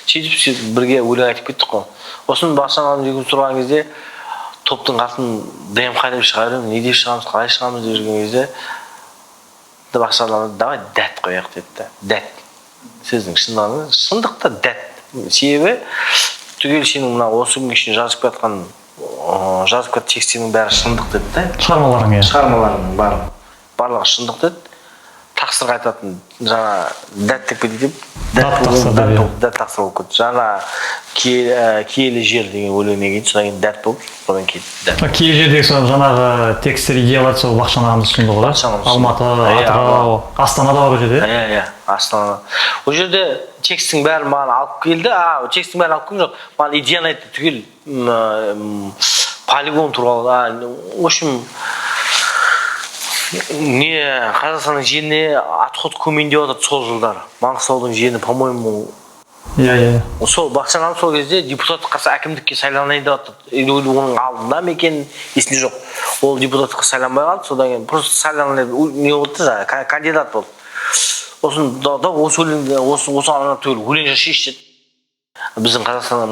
Сөйтіп сөйтіп бірге өлең айтып кеттік қой. Сосын Бақытжан ағам екеуміз тұрған кезде топтың атын ДМХ деп шыға беремін, не деп шығамыз, қалай шығамыз деп жүрген кезде Бақытжан ағам: «Давай дәт қояйық», — деді да. Дәт сөздің шындығында, шындықта дәт. Себебі түгел сенің мына осы күнге шейін жазып келатқан жазып келатқан текстердің бәрі шындық деді да. Шығармаларың, иә. Шығармаларымның барлығы шындық деді. Тақсырға айтатын жаңа дәт деп кетейік деп. Дат тақсыр дат деп, иә. болып, дәт тақсыр болып кетті. Жаңа киелі жер деген өлеңнен кейін, содан кейін дәт болып, содан кейін дәт. Киелі жердегі сол жаңағы тексттер, идеялар сол Бақытжан ағамыз ұсынды ғой, да? Бақытжан ағамыз ұсынды. Алматы, Иә, Атырау, Астана да бар ол жерде. Иә, Астана. Ол жерде текстің бәрін маған алып келді. Текстің бәрін алып келген жоқ. Маған идеяны айтты түгел, полигон туралы. В общем, не, Қазақстанның жеріне отход көмейін деп жатыр сол жылдары. Маңғыстаудың жеріне, по-моему, Иә, иә. Сол Бақытжан ағам сол кезде депутаттыққа, әкімдікке сайланайын деп жатыр. Или оның алдында ма екен, есімде жоқ. Ол депутаттыққа сайланбай қалды, содан кейін просто сайланайын деп, не болды да, жаңағы, кандидат болды. Сосын да осы өлеңді, осы арнап түгел өлең жазсайшы деді. Біздің Қазақстанның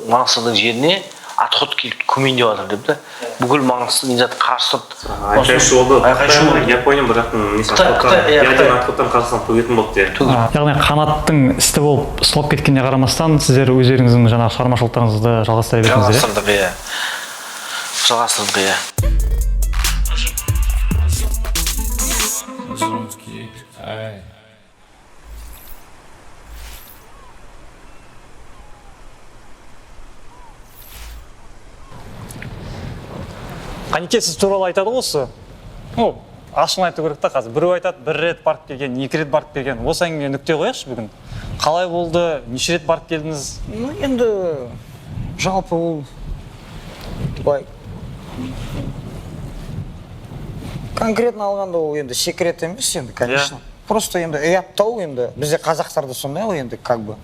Маңғыстаудың жеріне отход келіп көмейін деп жатыр деп та. Бүкіл Маңғыстау не зат қарсы тұрды. Айқай-шу болды. Айқай-шу болды. Япония бір жақтың несі Қытай, отходтан, Қытай, иә, ядерный Қытай. отходтан Қазақстан төгетін болды де. Яғни Қанаттың істі болып ұсталып кеткеніне қарамастан, сіздер өздеріңіздің жаңағы шығармашылықтарыңызды жалғастыра бердіңіздер, иә? Жалғастырдық, иә. Жалғастырдық, иә. Қанеке, сіз туралы айтады ғой осы. Ну, ашығын айту керек та қазір. Біреу айтады, бір рет барып келген, екі рет барып келген. Осы әңгімеге нүкте қояйықшы бүгін. Қалай болды, неше рет барып келдіңіз? Ну, енді жалпы ол былай конкретно алғанда ол енді секрет емес енді, конечно. Просто енді ұяттау енді. Бізде қазақтарда сондай ғой енді, как бы.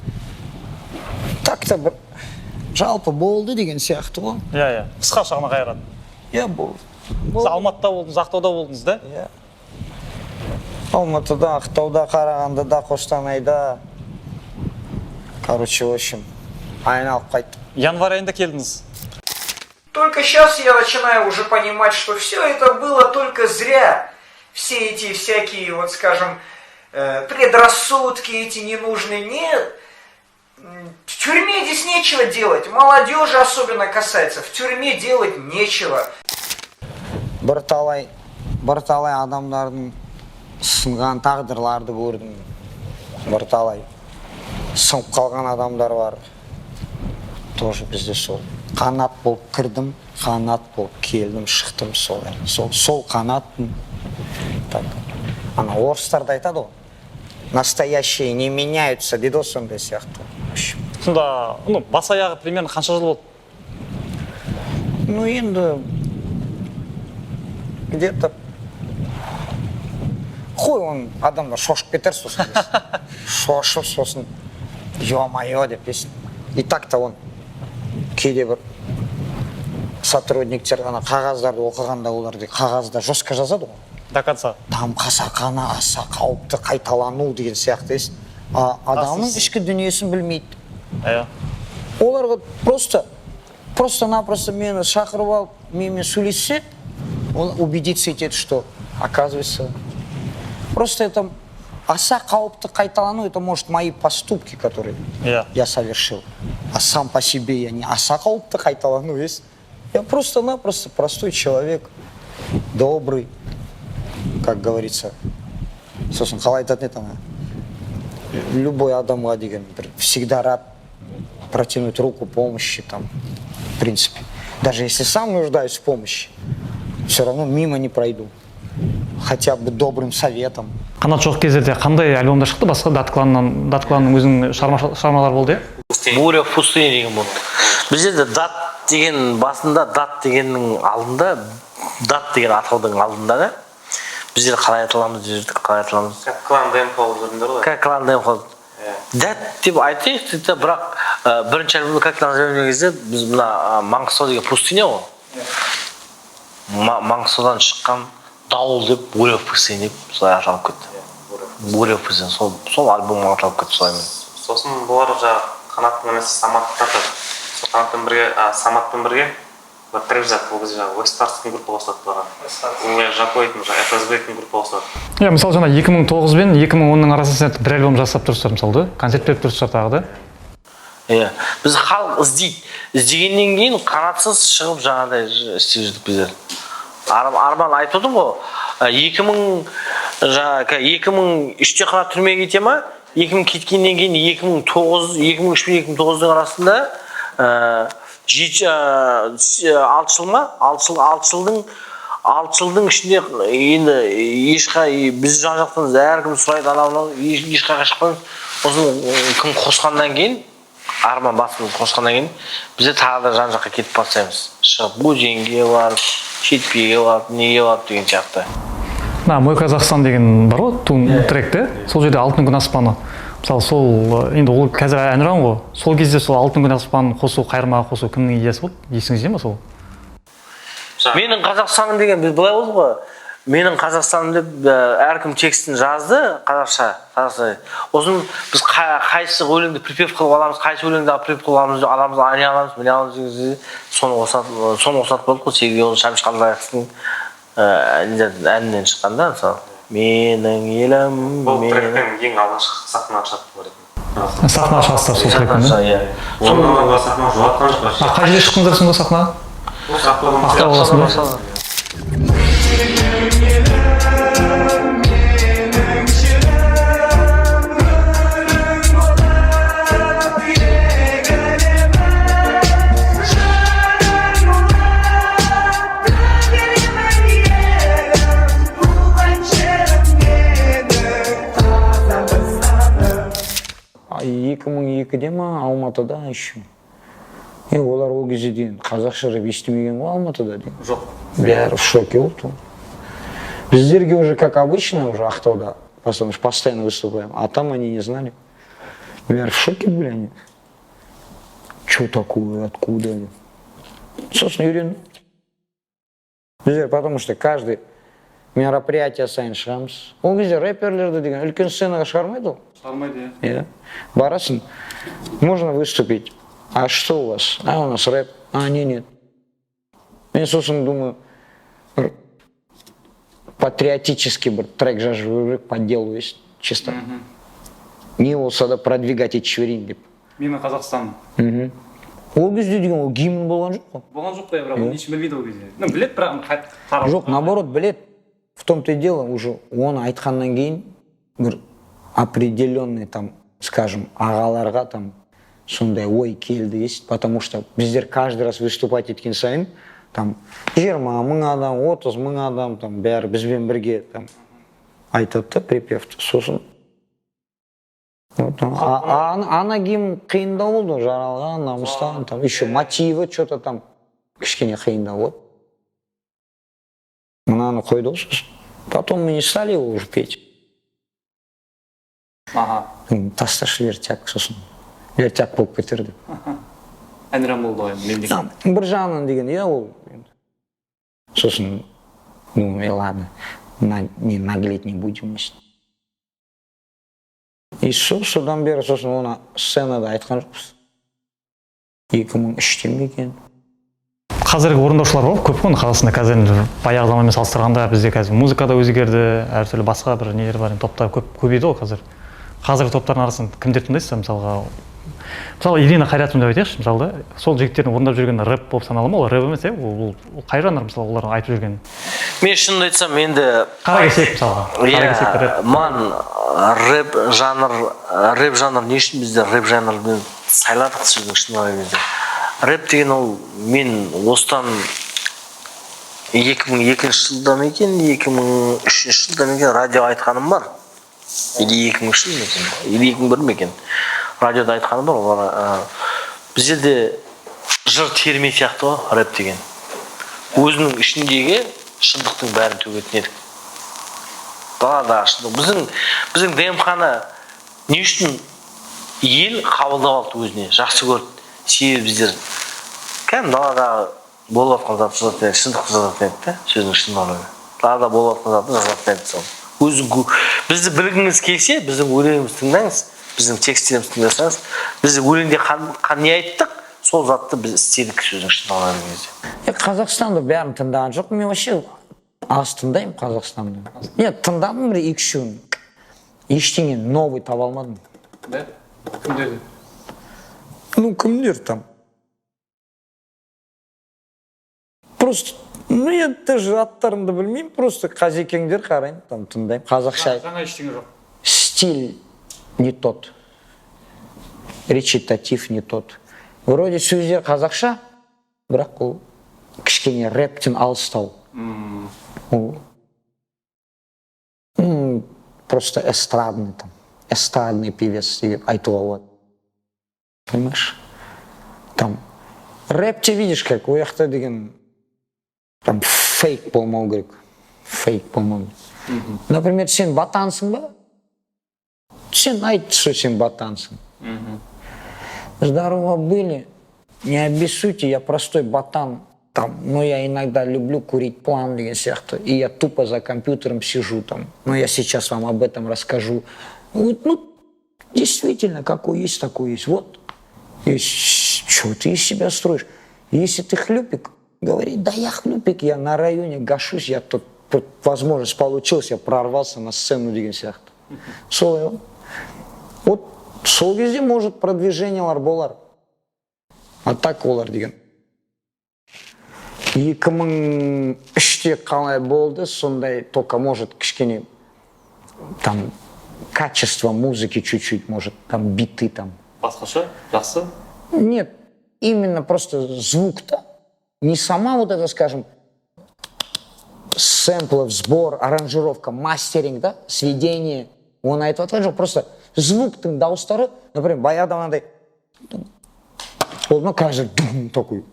Так-то бір жалпы болды деген сияқты ғой. Иә, иә. Қысқаша ғана қайырады. Иә, болды. Сіз Алматыда болдыңыз, Ақтауда болдыңыз, да? Иә. Алматыда, Ақтауда, Қарағандыда, Қостанайда. Короче, в общем, айналып қайттым. Январь айында келдіңіз. Только сейчас я начинаю уже понимать, что все это было только зря. Все эти всякие, вот скажем, предрассудки эти ненужные. Нет. В тюрьме здесь нечего делать. Молодежи особенно касается. В тюрьме делать нечего. Бірталай адамдардың сынған тағдырларды көрдім. Бірталай сынып қалған адамдар бар. Тоже бізде сол. Қанат болып кірдім, қанат болып келдім, шықтым сол. Сол қанатпын. Так. Ана орыстар да айтады ғой. Настоящие не меняются дейді ғой, сондай сияқты. В общем. Сонда, ну, бас аяғы примерно қанша жыл болды? Ну, енді где-то қой, он адамдар шошып кетер сосын. Шошып сосын, ё-моё деп есін. И так-то он кейде бір сотрудниктер ана қағаздарды оқығанда, олар қағазда жестко жазады ғой. До конца. Там қасақана аса қауіпті қайталану деген сияқты есін. А адамның ішкі дүниесін білмейді. Иә. Оларға просто-напросто мені шақырып алып, менімен сөйлессе, ол убедиться етеді, что оказывается, просто это аса қауіпті қайталану, это может мои поступки, которые я совершил. А сам по себе я не аса қауіпті қайталану есть. Я просто-напросто простой человек, добрый, как говорится. Сосын қалай айтатын еді ана? Любой адамға деген бір всегда рад протянуть руку помощи там, в принципе. Даже если сам нуждаюсь в помощи, все равно мимо не пройду. Хотя бы добрым советом. Қанат жоқ кездерде қандай альбомдар шықты? Басқа Дат Кланнан, Дат Кланның өзінің шығармалары болды, иә? Буря в пустыне деген болды. Бізде дат деген басында, дат дегеннің алдында, дат деген атаудың алдында да біздер қалай аталамыз деп жүрдік, қалай аталамыз? Как клан ДМХ болып жүрдіңдер ғой. Как клан ДМХ. Дәт деп айтайық дейді, бірақ бірінші альбомды как назовем деген кезде біз мына Маңғыстау деген пустыня ғой. Маңғыстаудан шыққан дауыл деп, буря в пустыне деп солай аталып кетті. Буря в пустыне, сол альбом аталып кетті солаймен. Сосын бұлар жаңағы Қанаттың інісі Самат тартады. Сол Қанатпен бірге, Саматпен бірге бір трэп жазады. Ол кезде жаңағы West группа қосылады бұларға. Ол Жакойтын, жаңағы FSB-тің группа қосылады. Иә, мысалы, жаңа 2009 бен 2010-ның арасында сіздер бір альбом жасап тұрсыздар, мысалы, да? Концерт беріп тұрсыздар тағы да. Иә, біз халық іздейді. Іздегеннен кейін қанатсыз шығып жаңағыдай істеп жүрдік біздер. Арман айтып отырмын ғой, 2000, жаңағы 2003-те Қанат түрмеге кете ма, 2000 кеткеннен кейін 2009, 2003 пен 2009-дың арасында 6 жыл ма, 6 жыл, 6 жылдың ішінде енді ешқай біз жан жақтан әркім сұрайды, анау мынау, ешқайға шықпаймыз. Сосын кім қосқаннан кейін, Арман басымызды қосқаннан кейін бізде тағы да жан жаққа кетіп бастаймыз, шығып Өзенге барып, Шетпеге барып, неге барып деген сияқты. Мына «Мой Казахстан» деген бар ғой, туын трек те, сол жерде «Алтын күн аспаны», мысалы, сол енді ол қазір әнұран ғой. Сол кезде сол «Алтын күн аспанын» қосу, қайырмаға қосу кімнің идеясы болды, есіңізде ма сол? «Менің Қазақстаным» деген біз былай болды ғой, «Менің Қазақстаным» деп әркім текстін жазды қазақша, қазақша. Сосын біз қайсы өлеңді припев қылып аламыз, қайсы өлеңді припев қылып аламыз, аламыз, не аламыз, міне аламыз деген кезде соны қосатын болдық қой. Себебі ол Шәмші Қалдаяқовтың әнінен шыққан да, мысалы, «Менің елім». Бұл Менің тректен ең алғашқы сахнаға шығады деп ойлайтын. Сахнаға шығасыздар сол трекпен, да? Иә. Оны сахнаға жолатқан жоқ вообще. А қай жерде шықтыңыздар сонда сахнаға? Осы Ақтауда. Ақтау қаласында. А 2002-де ма, Алматыда еще. Е, олар ол кезде дейін қазақша рэп естімеген ғой Алматыда дейін. Жоқ. Бәрі в шоке болды. Біздерге уже как обычно, уже Ақтауда, потому что постоянно выступаем, а там они не знали. Бәрі в шоке были они. Че такое, откуда они? Сосын үйрендім. Біздер, потому что каждый мероприятие сайын шығамыз. Ол кезде рэперлерді деген үлкен сценаға шығармайды ғой. Шығармайды, иә. Иә. Барасың, можно выступить. А что у вас? А у нас рэп. А, не, нет. Мен сосын думаю, бір патриотический бір трек жазып жіберу керек, по делу есть, чисто. Не болса да продвигать етіп жіберейін деп. «Менің Қазақстаным». Мхм. Ол кезде деген ол гимн болған жоқ қой. Болған жоқ қой, бірақ оны ешкім білмейді ол кезде. Ну, біледі, бірақ тарап. Жоқ, наоборот, білет. В том-то и дело, уже оны айтқаннан кейін бір определенный там, скажем, ағаларға там сондай ой келді есть, потому что біздер каждый раз выступать еткен сайын там 20 000 адам, 30 000 адам там бәрі бізбен бірге там айтады да припевті. Сосын вот, ана гимн қиындау болды, жаралған намыстан, там еще мотиві что-то там кішкене қиындау болды. Мынаны қойды ғой сосын. Потом мы не стали его уже петь. Тасташы, вертяк, сосын вертяк болып кетер деп. Әнұран болды ғой енді мемлекет. А, бір жағынан деген, иә, ол енді. Сосын, ну и ладно, не наглеть не будем. И сол содан бері сосын оны сценада айтқан жоқпыз. 2003-те ме екен? Қазіргі орындаушылар бар, көп қой Қазақстанда қазір. Енді баяғы заманмен салыстырғанда бізде қазір музыка да өзгерді, әртүрлі басқа бір нелер бар енді, топтар көп көбейді ғой қазір. Қазіргі топтардың арасынан кімдерді тыңдайсыздар? Мысалға, мысалы, Ирина Қайратовна деп айтайықшы, мысалы, да, сол жігіттердің орындап жүрген рэп болып санала ма? Ол рэп емес, иә, ол қай жанр, мысалы, олардың айтып жүрген? Мен шынымды айтсам енді «Қара кесек», мысалға, «Қара кесек» рэп. Иә, маған рэп жанр не үшін біздер рэп жанрды сайладық, сөздің шынын алған кезде рэп деген ол мен осыдан 2002 жылда ма екен, 2003 жылда ма екен, радио айтқаным бар, или 2003 жыл ма екен, или 2001 ме екен, радиода айтқаным бар. Олар біздерде жыр терме сияқты ғой рэп деген, өзінің ішіндегі шындықтың бәрін төгетін едік, даладағы шындық. Біздің ДМХ-ны не үшін ел қабылдап алды, өзіне жақсы көрді? Себебі біздер кәдімгі даладағы болып жатқан затты жазатын едік, шындықты жазатын едік та, сөздің шынын алғанда далада болып жатқан затты жазатын едік. Сол өзің бізді білгіңіз келсе, біздің өлеңімізді тыңдаңыз, біздің тексттерімізді тыңдасаңыз, біз өлеңде не айттық, сол затты біз істедік, сөздің шынын алған кезде. Е, Қазақстанды бәрін тыңдаған жоқпын мен, вообще аз тыңдаймын Қазақстанды. Нет, тыңдадым бір екі үшеуін, ештеңе новый таба алмадым. Да, кімдерді? Ну, кімдер там, просто Ну, я даже аттарымды білмеймін, просто қазекеңдер қараймын, там тыңдаймын қазақша. Жаңа ештеңе жоқ. Стиль не тот, речитатив не тот. Вроде сөздер қазақша, бірақ ол кішкене рэптен алыстау. Ол просто эстрадный, там эстрадный певец деп айтуға болады, понимаешь? Там рэпте, видишь, как ол жақта деген там фейк болмау керек, фейк болмау керек. Например, сен батансың ба, сен айт, что сен батансың. Здорово были, не обессудьте, я простой ботан там, но я иногда люблю курить план деген сияқты, и я тупо за компьютером сижу там, но я сейчас вам об этом расскажу. Вот, ну, действительно, какой есть, такой есть. Вот. И что ты из себя строишь? Если ты хлюпик, говори: да я хлюпик, я на районе гашусь, я тут возможность получилась, я прорвался на сцену деген сияқты. Солай ғой. Вот сол кезде, может, продвижениялар болар. А так олар деген 2003-те қалай болды, сондай, только, может, кішкене там качество музыки чуть-чуть, может, там биты там. Басқаша, жақсы. Нет, именно просто звук-то. Не сама вот это, скажем, сэмплов, сбор, аранжировка, мастеринг, да, сведение. Оны айтып жатқан жоқ, просто звуктың дауыстары, например, баяғыда мынандай болды ма, қазір дум такой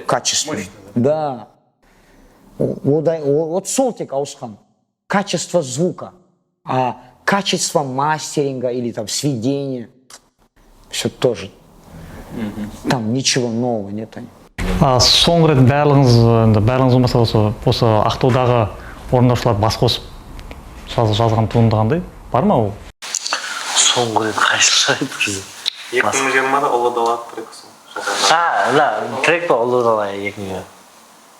качественный. Мощный. Да. Вот сол тек ауысқан. Качество звука. А качество мастеринга или там сведения, все тоже. Там ничего нового нет. А, соңғы рет барлығыңыз, енді барлығыңыз болмаса да, осы Ақтаудағы орындаушылар бас қосып жазған туынды қандай бар ма ол? Соңғы рет қай жыл шығады бізде? 2020-да «Ұлы дала» трек сол жазған. А, да, трек па, «Ұлы дала» 2020.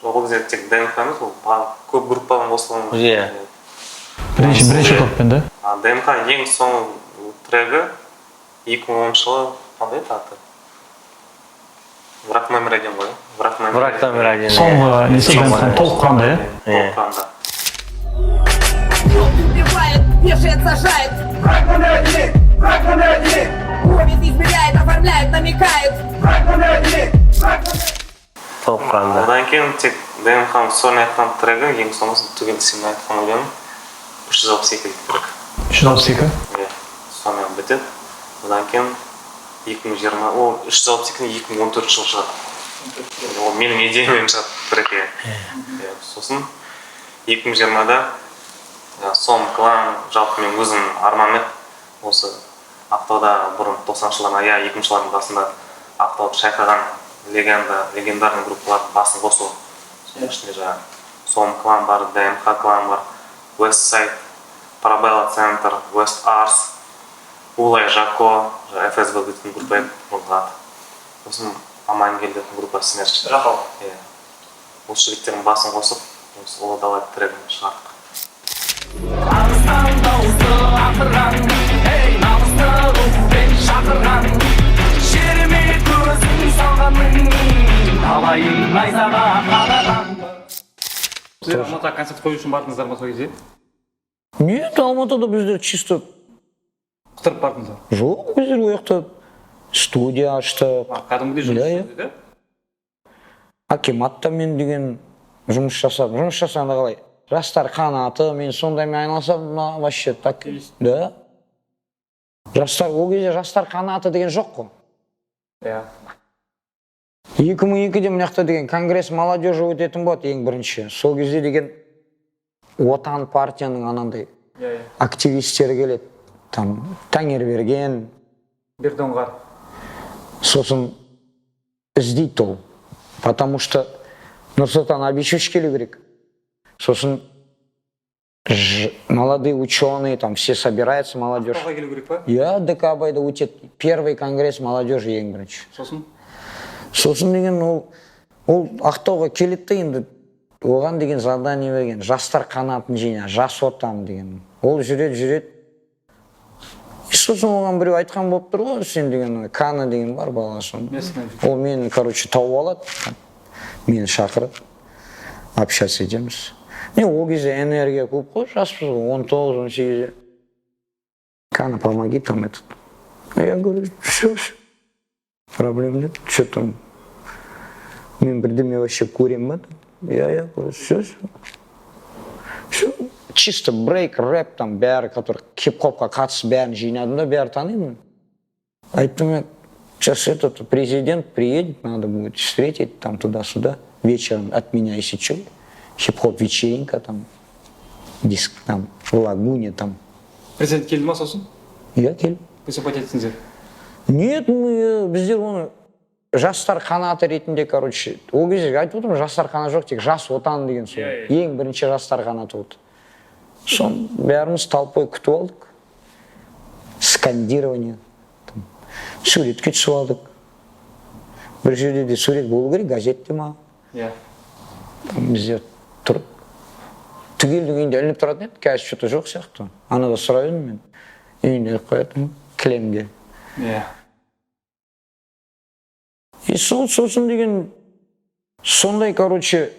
Ол кезде тек ДМХ емес, ол барлық көп группаның қосылған. Иә. Бірінші топпен да. А ДМХ ең соңғы трегі 2010 жылы, қандай еді аты? «Враг номер один» ғой, «Враг номер «Враг один». номер один». Соңғы несі? Соңғы. ДМХ толық құрамда, иә? Толық құрамда. Убивает, вешает, сажает. Враг номер один! Враг номер один! Ловит, измеряет, оформляет, намекает. Враг номер один! Враг номер Толық құрамда. Одан кейін тек ДМХ сольный айтқан трегі, ең соңғысы, түгел сен айтқан өлең «362» деген трек. 362. Иә, сонымен бітеді. Одан кейін 2020, ол 362 2014 жылы шығады, ол менің идеямен шығады трек, иә. Иә, сосын 2020-да Сом клан, жалпы мен өзім арманым еді осы Ақтауда бұрын 90-шы жылдардың аяғы, 2000 жылдардың басында Ақтауды шайқаған легендарный группалардың басын қосу. Соның ішінде жаңағы Сом клан бар, ДМХ клан бар, West Side, Парабелла Центр, West Арс, Улай Жако, жаңағы ФСБ дейтін группа еді бұрынғы аты, сосын Амангелді дейтін группа, Смерч. Жақау. Иә, осы жігіттердің басын қосып, осы «Ұлы дала» трегін шығардық. Арыстан дауысы ақырған, ей, намысты рухпен шақырған, жеріме көзін салғанның талайын найзаға қадаған. Сіздер Алматыға концерт қою үшін бардыңыздар ма сол кезде? Нет, Алматыда біздер чисто Қыдырып бардыңыздар? Жоқ, біздер ол жақта студия аштық. А, кәдімгідей жұмыс Иә, иә. істеді, да? Акиматтамен деген жұмыс жасадым. Жұмыс жасағанда қалай, Жастар қанаты, мен сондаймен айналысамын мына вообще так да. Жастар, ол кезде Жастар қанаты деген жоқ қой. 2002-де мына жақта деген конгресс молодежи өтетін болады ең бірінші. Сол кезде деген Отан партияның анандай иә иә активистері келеді, там Тәңірберген. Бердоңғар. Сосын іздейді ол, потому что Нұрсұлтан Абишевич келу керек. Сосын молодые ученые, там все собираются, молодежь. Ақтауға келу керек па? Иә, ДК Абайда өтеді первый конгресс молодежи ең бірінші. Сосын? Сосын деген ол Ақтауға келеді да, енді оған деген задание берген: Жастар қанатын жина, Жас Отан деген. Ол жүреді, жүреді. И сосын оған біреу айтқан болып тұр ғой, сен деген Кана деген бар бала, соны. Местный. Ол мені, короче, тауып алады, мені шақырады. Общаться етеміз. Не, ол кезде энергия көп қой, жаспыз ғой, 19, 18-де. «Кана, помоги там этот». Я говорю: «Все, все, проблем нет, что там, мен бірдеме вообще көремін ба?» Я говорю: «Все, все, все». Чисто брейк, рэп там бәрі, который хип хопқа қатысты, бәрін жинадым да, бәрі танимын. Айттым мен: «Сейчас этот президент приедет, надо будет встретить там туда-сюда. Вечером от меня, если что, хип-хоп вечеринка там, диск там, в лагуне там». Президент келді ма сосын? Иә, келді. Выступать еттіңіздер? Нет, мы, біздер оны жастар қанаты ретінде, короче, ол кезде айтып отырмын, жастар қанаты жоқ, тек «Жас Отан» деген сол. Иә, иә. Ең бірінші жастар қанаты болды. Соны бәріміз толпой күтіп алдық. Скандирование. Там, суретке түсіп алдық. Бір жерде де сурет болу керек, газетте ма? Иә. Там бізде тұрып түгелдің үйінде ілініп тұратын еді, қазір что то жоқ сияқты. Анада сұрап едім мен, үйінде іліп қоятын кілемге. И сол сосын деген сондай, короче,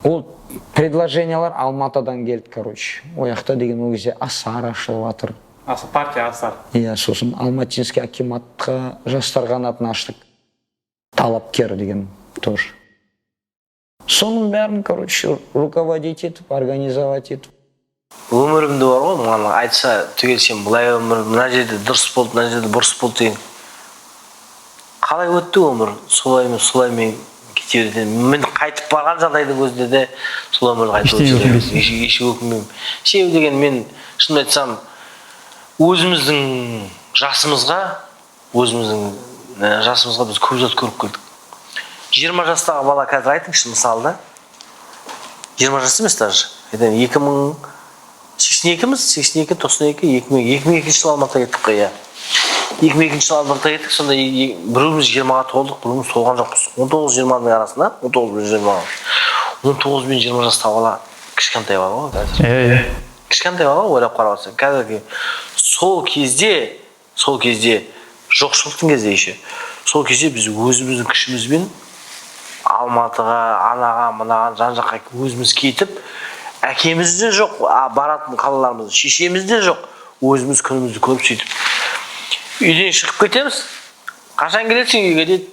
ол предложениялар Алматыдан келді, короче. Ол жақта деген ол кезде Асар ашылып жатыр. Аса, партия Асар. Иә, сосын Алматинский акиматқа жастар қанатын аштық, «Талапкер» деген тоже. Соның бәрін, короче, руководить етіп, организовать етіп. Өмірімде бар ғой, маған айтса түгел, сен былай, өмір мына жерде дұрыс болды, мына жерде бұрыс болды деген, қалай өтті өмір, солай солай мен кете беретін. Мен қайтып барған жағдайдың өзінде де сол өмірді қайтып Ештеңе өтсе, өкінбейсің. Еш өкінбеймін. Себебі деген мен шынымды айтсам, өзіміздің жасымызға, өзіміздің жасымызға біз көп зат көріп келдік. 20 жастағы бала қазір, айтыңызшы, мысалы да, 20 жас емес даже, это 2082-міз, 82, 92, 2002 жылы Алматыға кеттік қой, иә, 2002 жылы Алматыға кеттік. Сонда біреуміз 20-ға толдық, біреуміз толған жоқпыз. 19, 20-ның арасында, 19 бен 20. 19 бен 20 жастағы бала кішкентай бала ғой қазір. иә иә Кішкентай бала ғой, ойлап қарап отырсаң. Қазіргі сол кезде жоқшылықтың кезде еще, сол кезде біз өзіміздің күшімізбен Алматыға, анаған, мынаған, жан жаққа өзіміз кетіп, әкеміз де жоқ, баратын қалаларымыз, шешеміз де жоқ, өзіміз күнімізді көріп, сөйтіп үйден шығып кетеміз. «Қашан келесің үйге?» – дейді.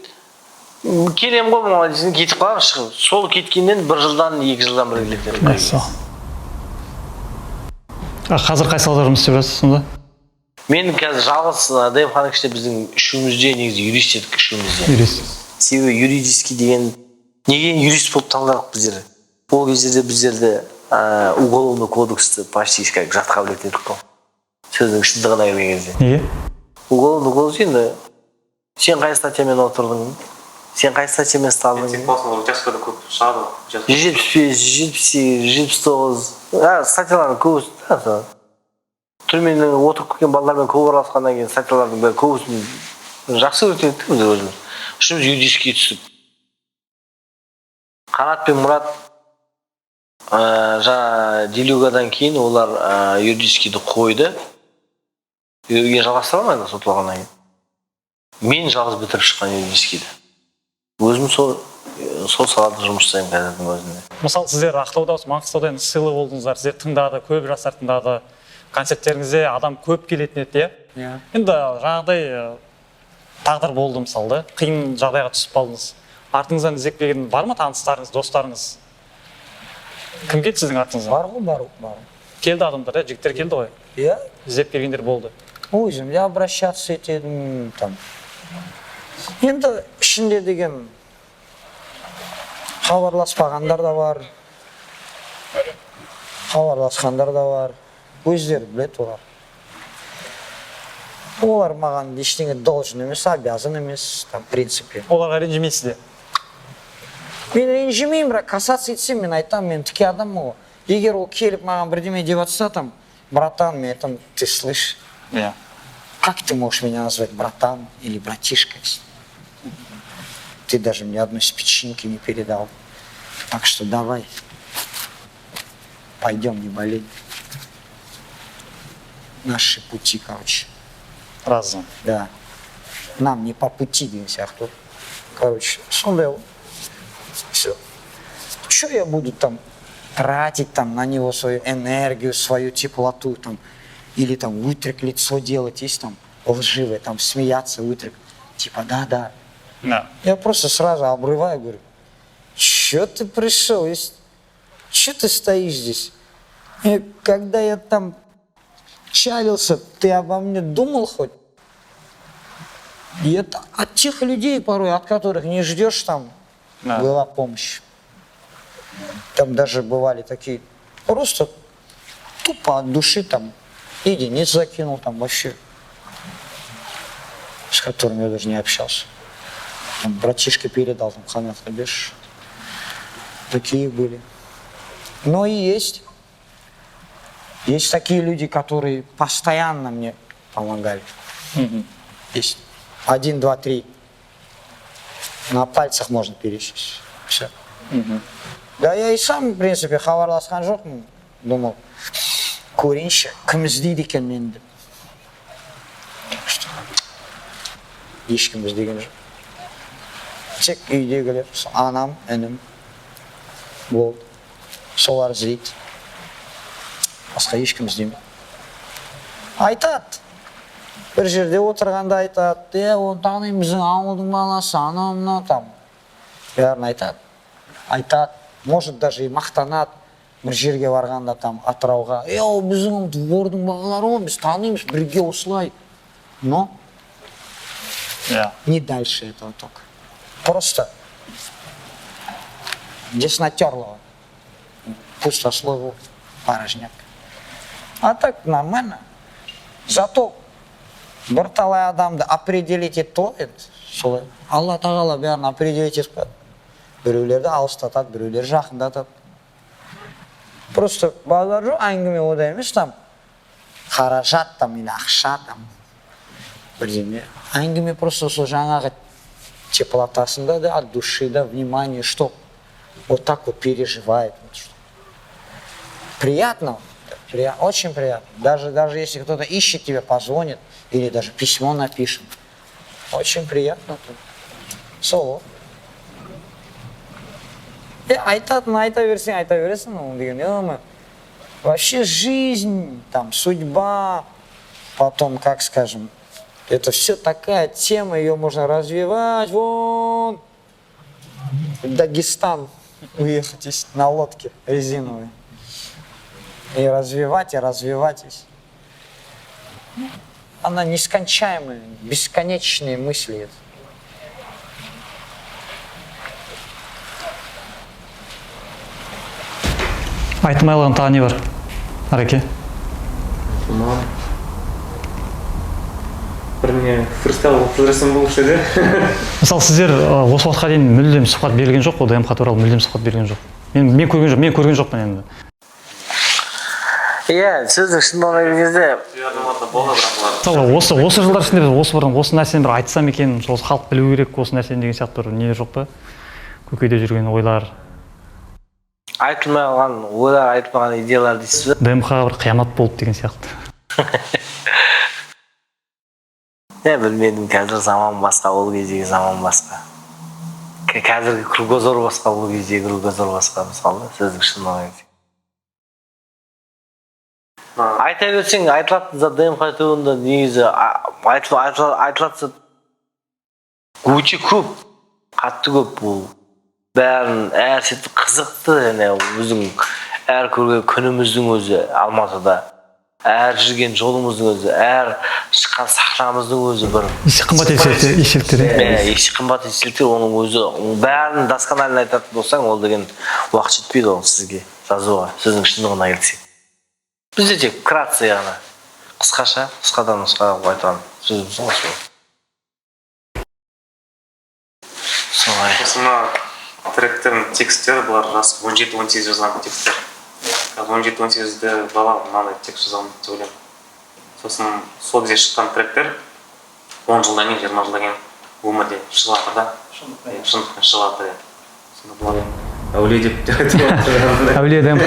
«Келемін ғой, мама», – дейсің, кетіп қаламыз шығып. Сол кеткеннен бір жылдан, 2 жылдан бір келетін. Мәссаған. А қазір қай салада жұмыс істеп жатырсыз сонда? Мен қазір жалғыз ДМХ-ның ішінде біздің үшеуміз де негізі юрист едік, үшеуміз де. Юрист. Себебі юридический деген, неге юрист болып таңдадық біздер? Ол кездерде біздерді уголовный кодексті почти как жатқа білетін едік қой, сөздің шындығына келген кезде. Неге? Уголовный кодекс енді, сен қай статьямен отырдың, сен қай статьямен ұсталдың. Сен болсаң, учаскеде көп шығады ғой, участке. 175, 178, 179 статьялардың көбісі да, сол. Түрменің отырып кеткен балалармен көп араласқаннан кейін статьялардың бәрі, көбісін жақсы көретін едік біз өзіміз. Үшеуміз юридический түстік. Қанат пен Мұрат жаңа делюгадан кейін олар юридическийді қойды, үйге жалғастыра алмайды сотталғаннан кейін. Мен жалғыз бітіріп шыққан юридическийді, өзім сол салада жұмыс жасаймын қазірдің өзінде. Мысалы, сіздер Ақтауда, осы Маңғыстауда енді сыйлы болдыңыздар, сіздер тыңдады, көп жастар тыңдады, концерттеріңізде адам көп келетін еді, иә? Иә. Енді жаңағыдай тағдыр болды, мысалы да, қиын жағдайға түсіп қалдыңыз. Артыңыздан іздеп келген бар ма, таныстарыңыз, достарыңыз? Кім келді сіздің артыңыздан? Бар ғой, бар, бар. Келді адамдар, иә, жігіттер келді ғой? Иә. Іздеп келгендер болды? Өзім де обращаться етедім там. Енді ішінде деген хабарласпағандар да бар, хабарласқандар да бар, өздері біледі олар. Олар маған ештеңе должен емес, обязан емес там, в принципе. Оларға ренжімейсіз де? Мен ренжімеймін, бірақ касаться етсем, мен айтамын, мен тіке адаммын ғой. Егер ол келіп маған бірдеме деп жатса там, братан, мен айтамын: «Ты слышь, как ты можешь меня назвать братан или братишкой? Ты даже мне одной спичинки не передал. Так что давай, пойдем, не болей. Наши пути, короче». Разом. Да. «Нам не по пути» деген сияқты. Короче, сондай ғой. Все. Че я буду там тратить там на него свою энергию, свою теплоту там, или там өтірік лицо делать, есть там лживое, там смеяться өтірік, типа да-да. Да. Я просто сразу обрываю, говорю, че ты пришел, че ты стоишь здесь? И когда я там чалился, ты обо мне думал хоть? И это от тех людей порой, от которых не ждешь там, Да. была помощь. Там даже бывали такие, просто тупо от души там единиц закинул там вообще, с которыми я даже не общался. Там братишке передал, там, Ханат Хабеш. Такие были. Но и есть. Есть такие люди, которые постоянно мне помогали. Есть. 1, 2, 3. На пальцах можно перечислить. Все. Да я и сам, в принципе, хабарласқан жоқпын. Думал, көрейінші, кім іздейді екен мені деп. Что? Ешкім іздеген жоқ. Тек үйдегілер, анам, інім болды. Солар іздейді. Басқа ешкім іздемейді. Айтады. Бір жерде отырғанда айтады, е, оны танимын, біздің ауылдың баласы, анау мынау там. Бәрін айтады. Айтады, может даже и мақтанады. Бір жерге барғанда там Атырауға, е, ол біздің двордың балалары ғой, біз танимыз, бірге осылай. Но не дальше этого только. Просто деснотерлого. Пустослову порожняк. А так нормально. Зато бірталай адамды определить етті ғой енді солай. Алла тағала бәрін определить етіп қояды. Біреулерді алыстатады, біреулер жақындатады. Просто базар жоқ, әңгіме ода емес там. Қаражат там или ақша там. Бірдеме. Әңгіме просто сол жаңағы теплотасында да, от души, да, внимание, что вот так вот переживает. Вот что. Приятно, очень приятно. Даже если кто-то ищет тебя, позвонит или даже письмо напишет. Очень приятно. Сол. Айтатын айта берсең, айта бересің, ол деген, ё-моё. Вообще жизнь, там, судьба, потом, как скажем, это все такая тема, ее можно развивать, вон, в Дагестан уехать на лодке резиновой. И развивать, и развивать. Она нескончаемая, бесконечные мысли. Айтмай алған тағы не бар, Ареке? Біріне фристайл болып жүрсем болушы еді. Мысалы, сіздер осы уақытқа дейін мүлдем сұхбат берілген жоқ қой, ДМХ туралы мүлдем сұхбат берілген жоқ. Мен көрген жоқ, мен көрген жоқпын енді. Иә, сөздің шындығына келген кезде мысалы, осы жылдар ішінде біз осы бір осы нәрсені бір айтсам екен, осы халық білу керек осы нәрсені деген сияқты бір не жоқ па? Көкейде жүрген ойлар. Айтылмай қалған ойлар, айтылмаған идеялар дейсіз бе? ДМХ бір қиямат болды деген сияқты. Иә, білмедім, қазір заман басқа, ол кездегі заман басқа. Қазіргі кругозор басқа, ол кездегі кругозор басқа, мысалы, сөздің шындығына келсек. Айта берсең, айтылатын зат ДМХ тобында негізі айтылатын зат өте көп, қатты көп ол. Бәрін әр сәтті қызықты, және өзің әр көрген күніміздің өзі Алматыда, әр жүрген жолымыздың өзі, әр шыққан сахнамыздың өзі бір есе қымбат естеліктер. Иә, есе қымбат естеліктер, оның өзі бәрін досконально айтатын болсаң, ол деген уақыт жетпейді ол сізге жазуға, сөздің шындығына келсек. Бізде тек вкратце ғана, қысқаша, қысқадан нұсқа қылып айтқан сөзіміз ғой сол. Солай. Сосын мына тректердің тексттері, бұлар жас 17-18 жазған тексттер. Қазір 17-18-де бала мынандай текст жазған деп ойлаймын. Сосын сол кезде шыққан тректер 10 жылдан кейін, 20 жылдан кейін өмірде шығып жатыр да. Шындықпен шығып жатыр. Сонда бұлар әулие деп те айтып жатыр. Әулие ДМХ.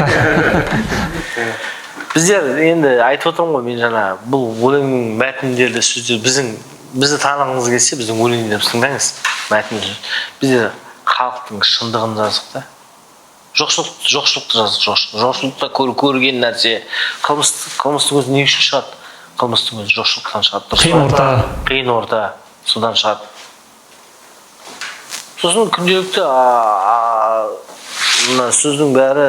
Біздер енді айтып отырмын ғой мен жаңа, бұл өлеңнің мәтіндері, сөздері бізді танығыңыз келсе, біздің өлеңдерімізді тыңдаңыз. Мәтін. Біздер халықтың шындығын жаздық та. Жоқшылықты жаздық, жоқшылық. Жоқшылықта көрген нәрсе. Қылмыстың өзі не үшін шығады? Қылмыстың өзі жоқшылықтан шығады, дұрыс Қиын па? орта. Қиын орта, содан шығады. Сосын күнделікті мына сөздің бәрі,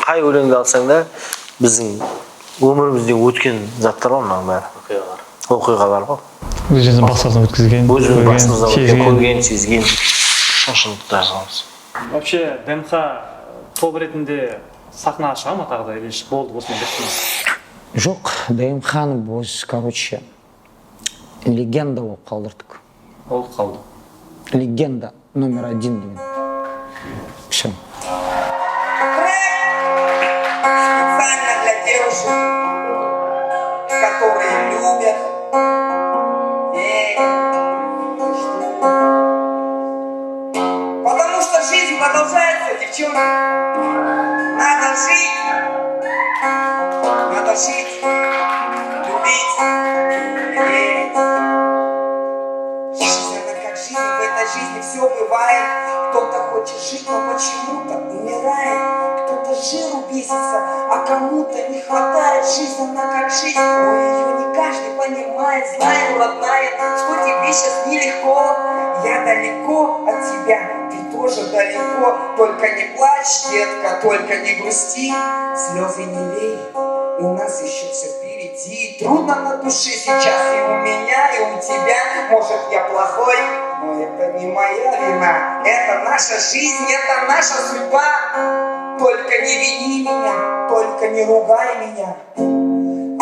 қай өлеңді алсаң да, біздің өмірімізден өткен заттар ғой мынаның бәрі. Оқиғалар. Оқиғалар ғой. Өз-өзін бастарынан өткізген, Өзіміздің көрген, басымыздан өткен, сезген. көрген, сезген. Шыншылдықты жазғанбыз. Вообще ДМХ топ ретінде сахнаға шыға ма тағы да или болды, осымен бітті ме? Жоқ, ДМХ-ны біз, короче, легенда болып қалдырдық. Болды, қалды. Легенда номер один деген. Все. Специально для девушек, которые любят, верят и ждут. Потому что жизнь продолжается, девчонки. Надо жить. Надо жить, любить и верить. Жизнь, она как жизнь, в этой жизни все бывает. Кто-то хочет жить, но почему-то умирает. Кто-то жиру бесится, а кому-то не хватает. Жизнь, она как жизнь, но ее не каждый понимает. Знаю, родная, что тебе сейчас нелегко. Я далеко от тебя, ты тоже далеко. Только не плачь, детка, только не грусти. Слезы не лей, у нас еще все впереди. Трудно на душе сейчас и у меня, и у тебя. Может, я плохой, но это не моя вина. Это наша жизнь, это наша судьба. Только не вини меня, только не ругай меня.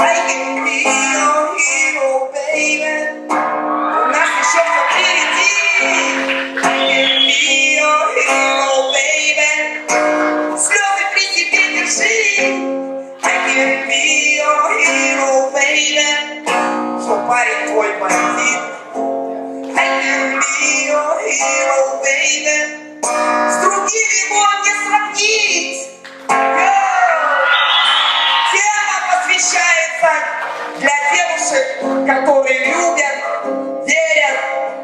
I can be your hero, baby. У нас еще все впереди. I can be your hero, baby. Слезы при себе держи. I can be your hero, baby. Что парень твой бандит. I can be your hero, baby. С другими его не сравнить. Йоу! Тема посвящается для девушек, которые любят, верят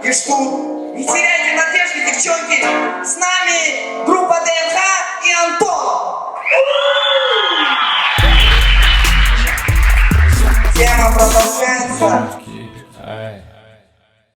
и ждут. Не теряйте надежды, девчонки. С нами группа ДМХ и Антон. Тема продолжается.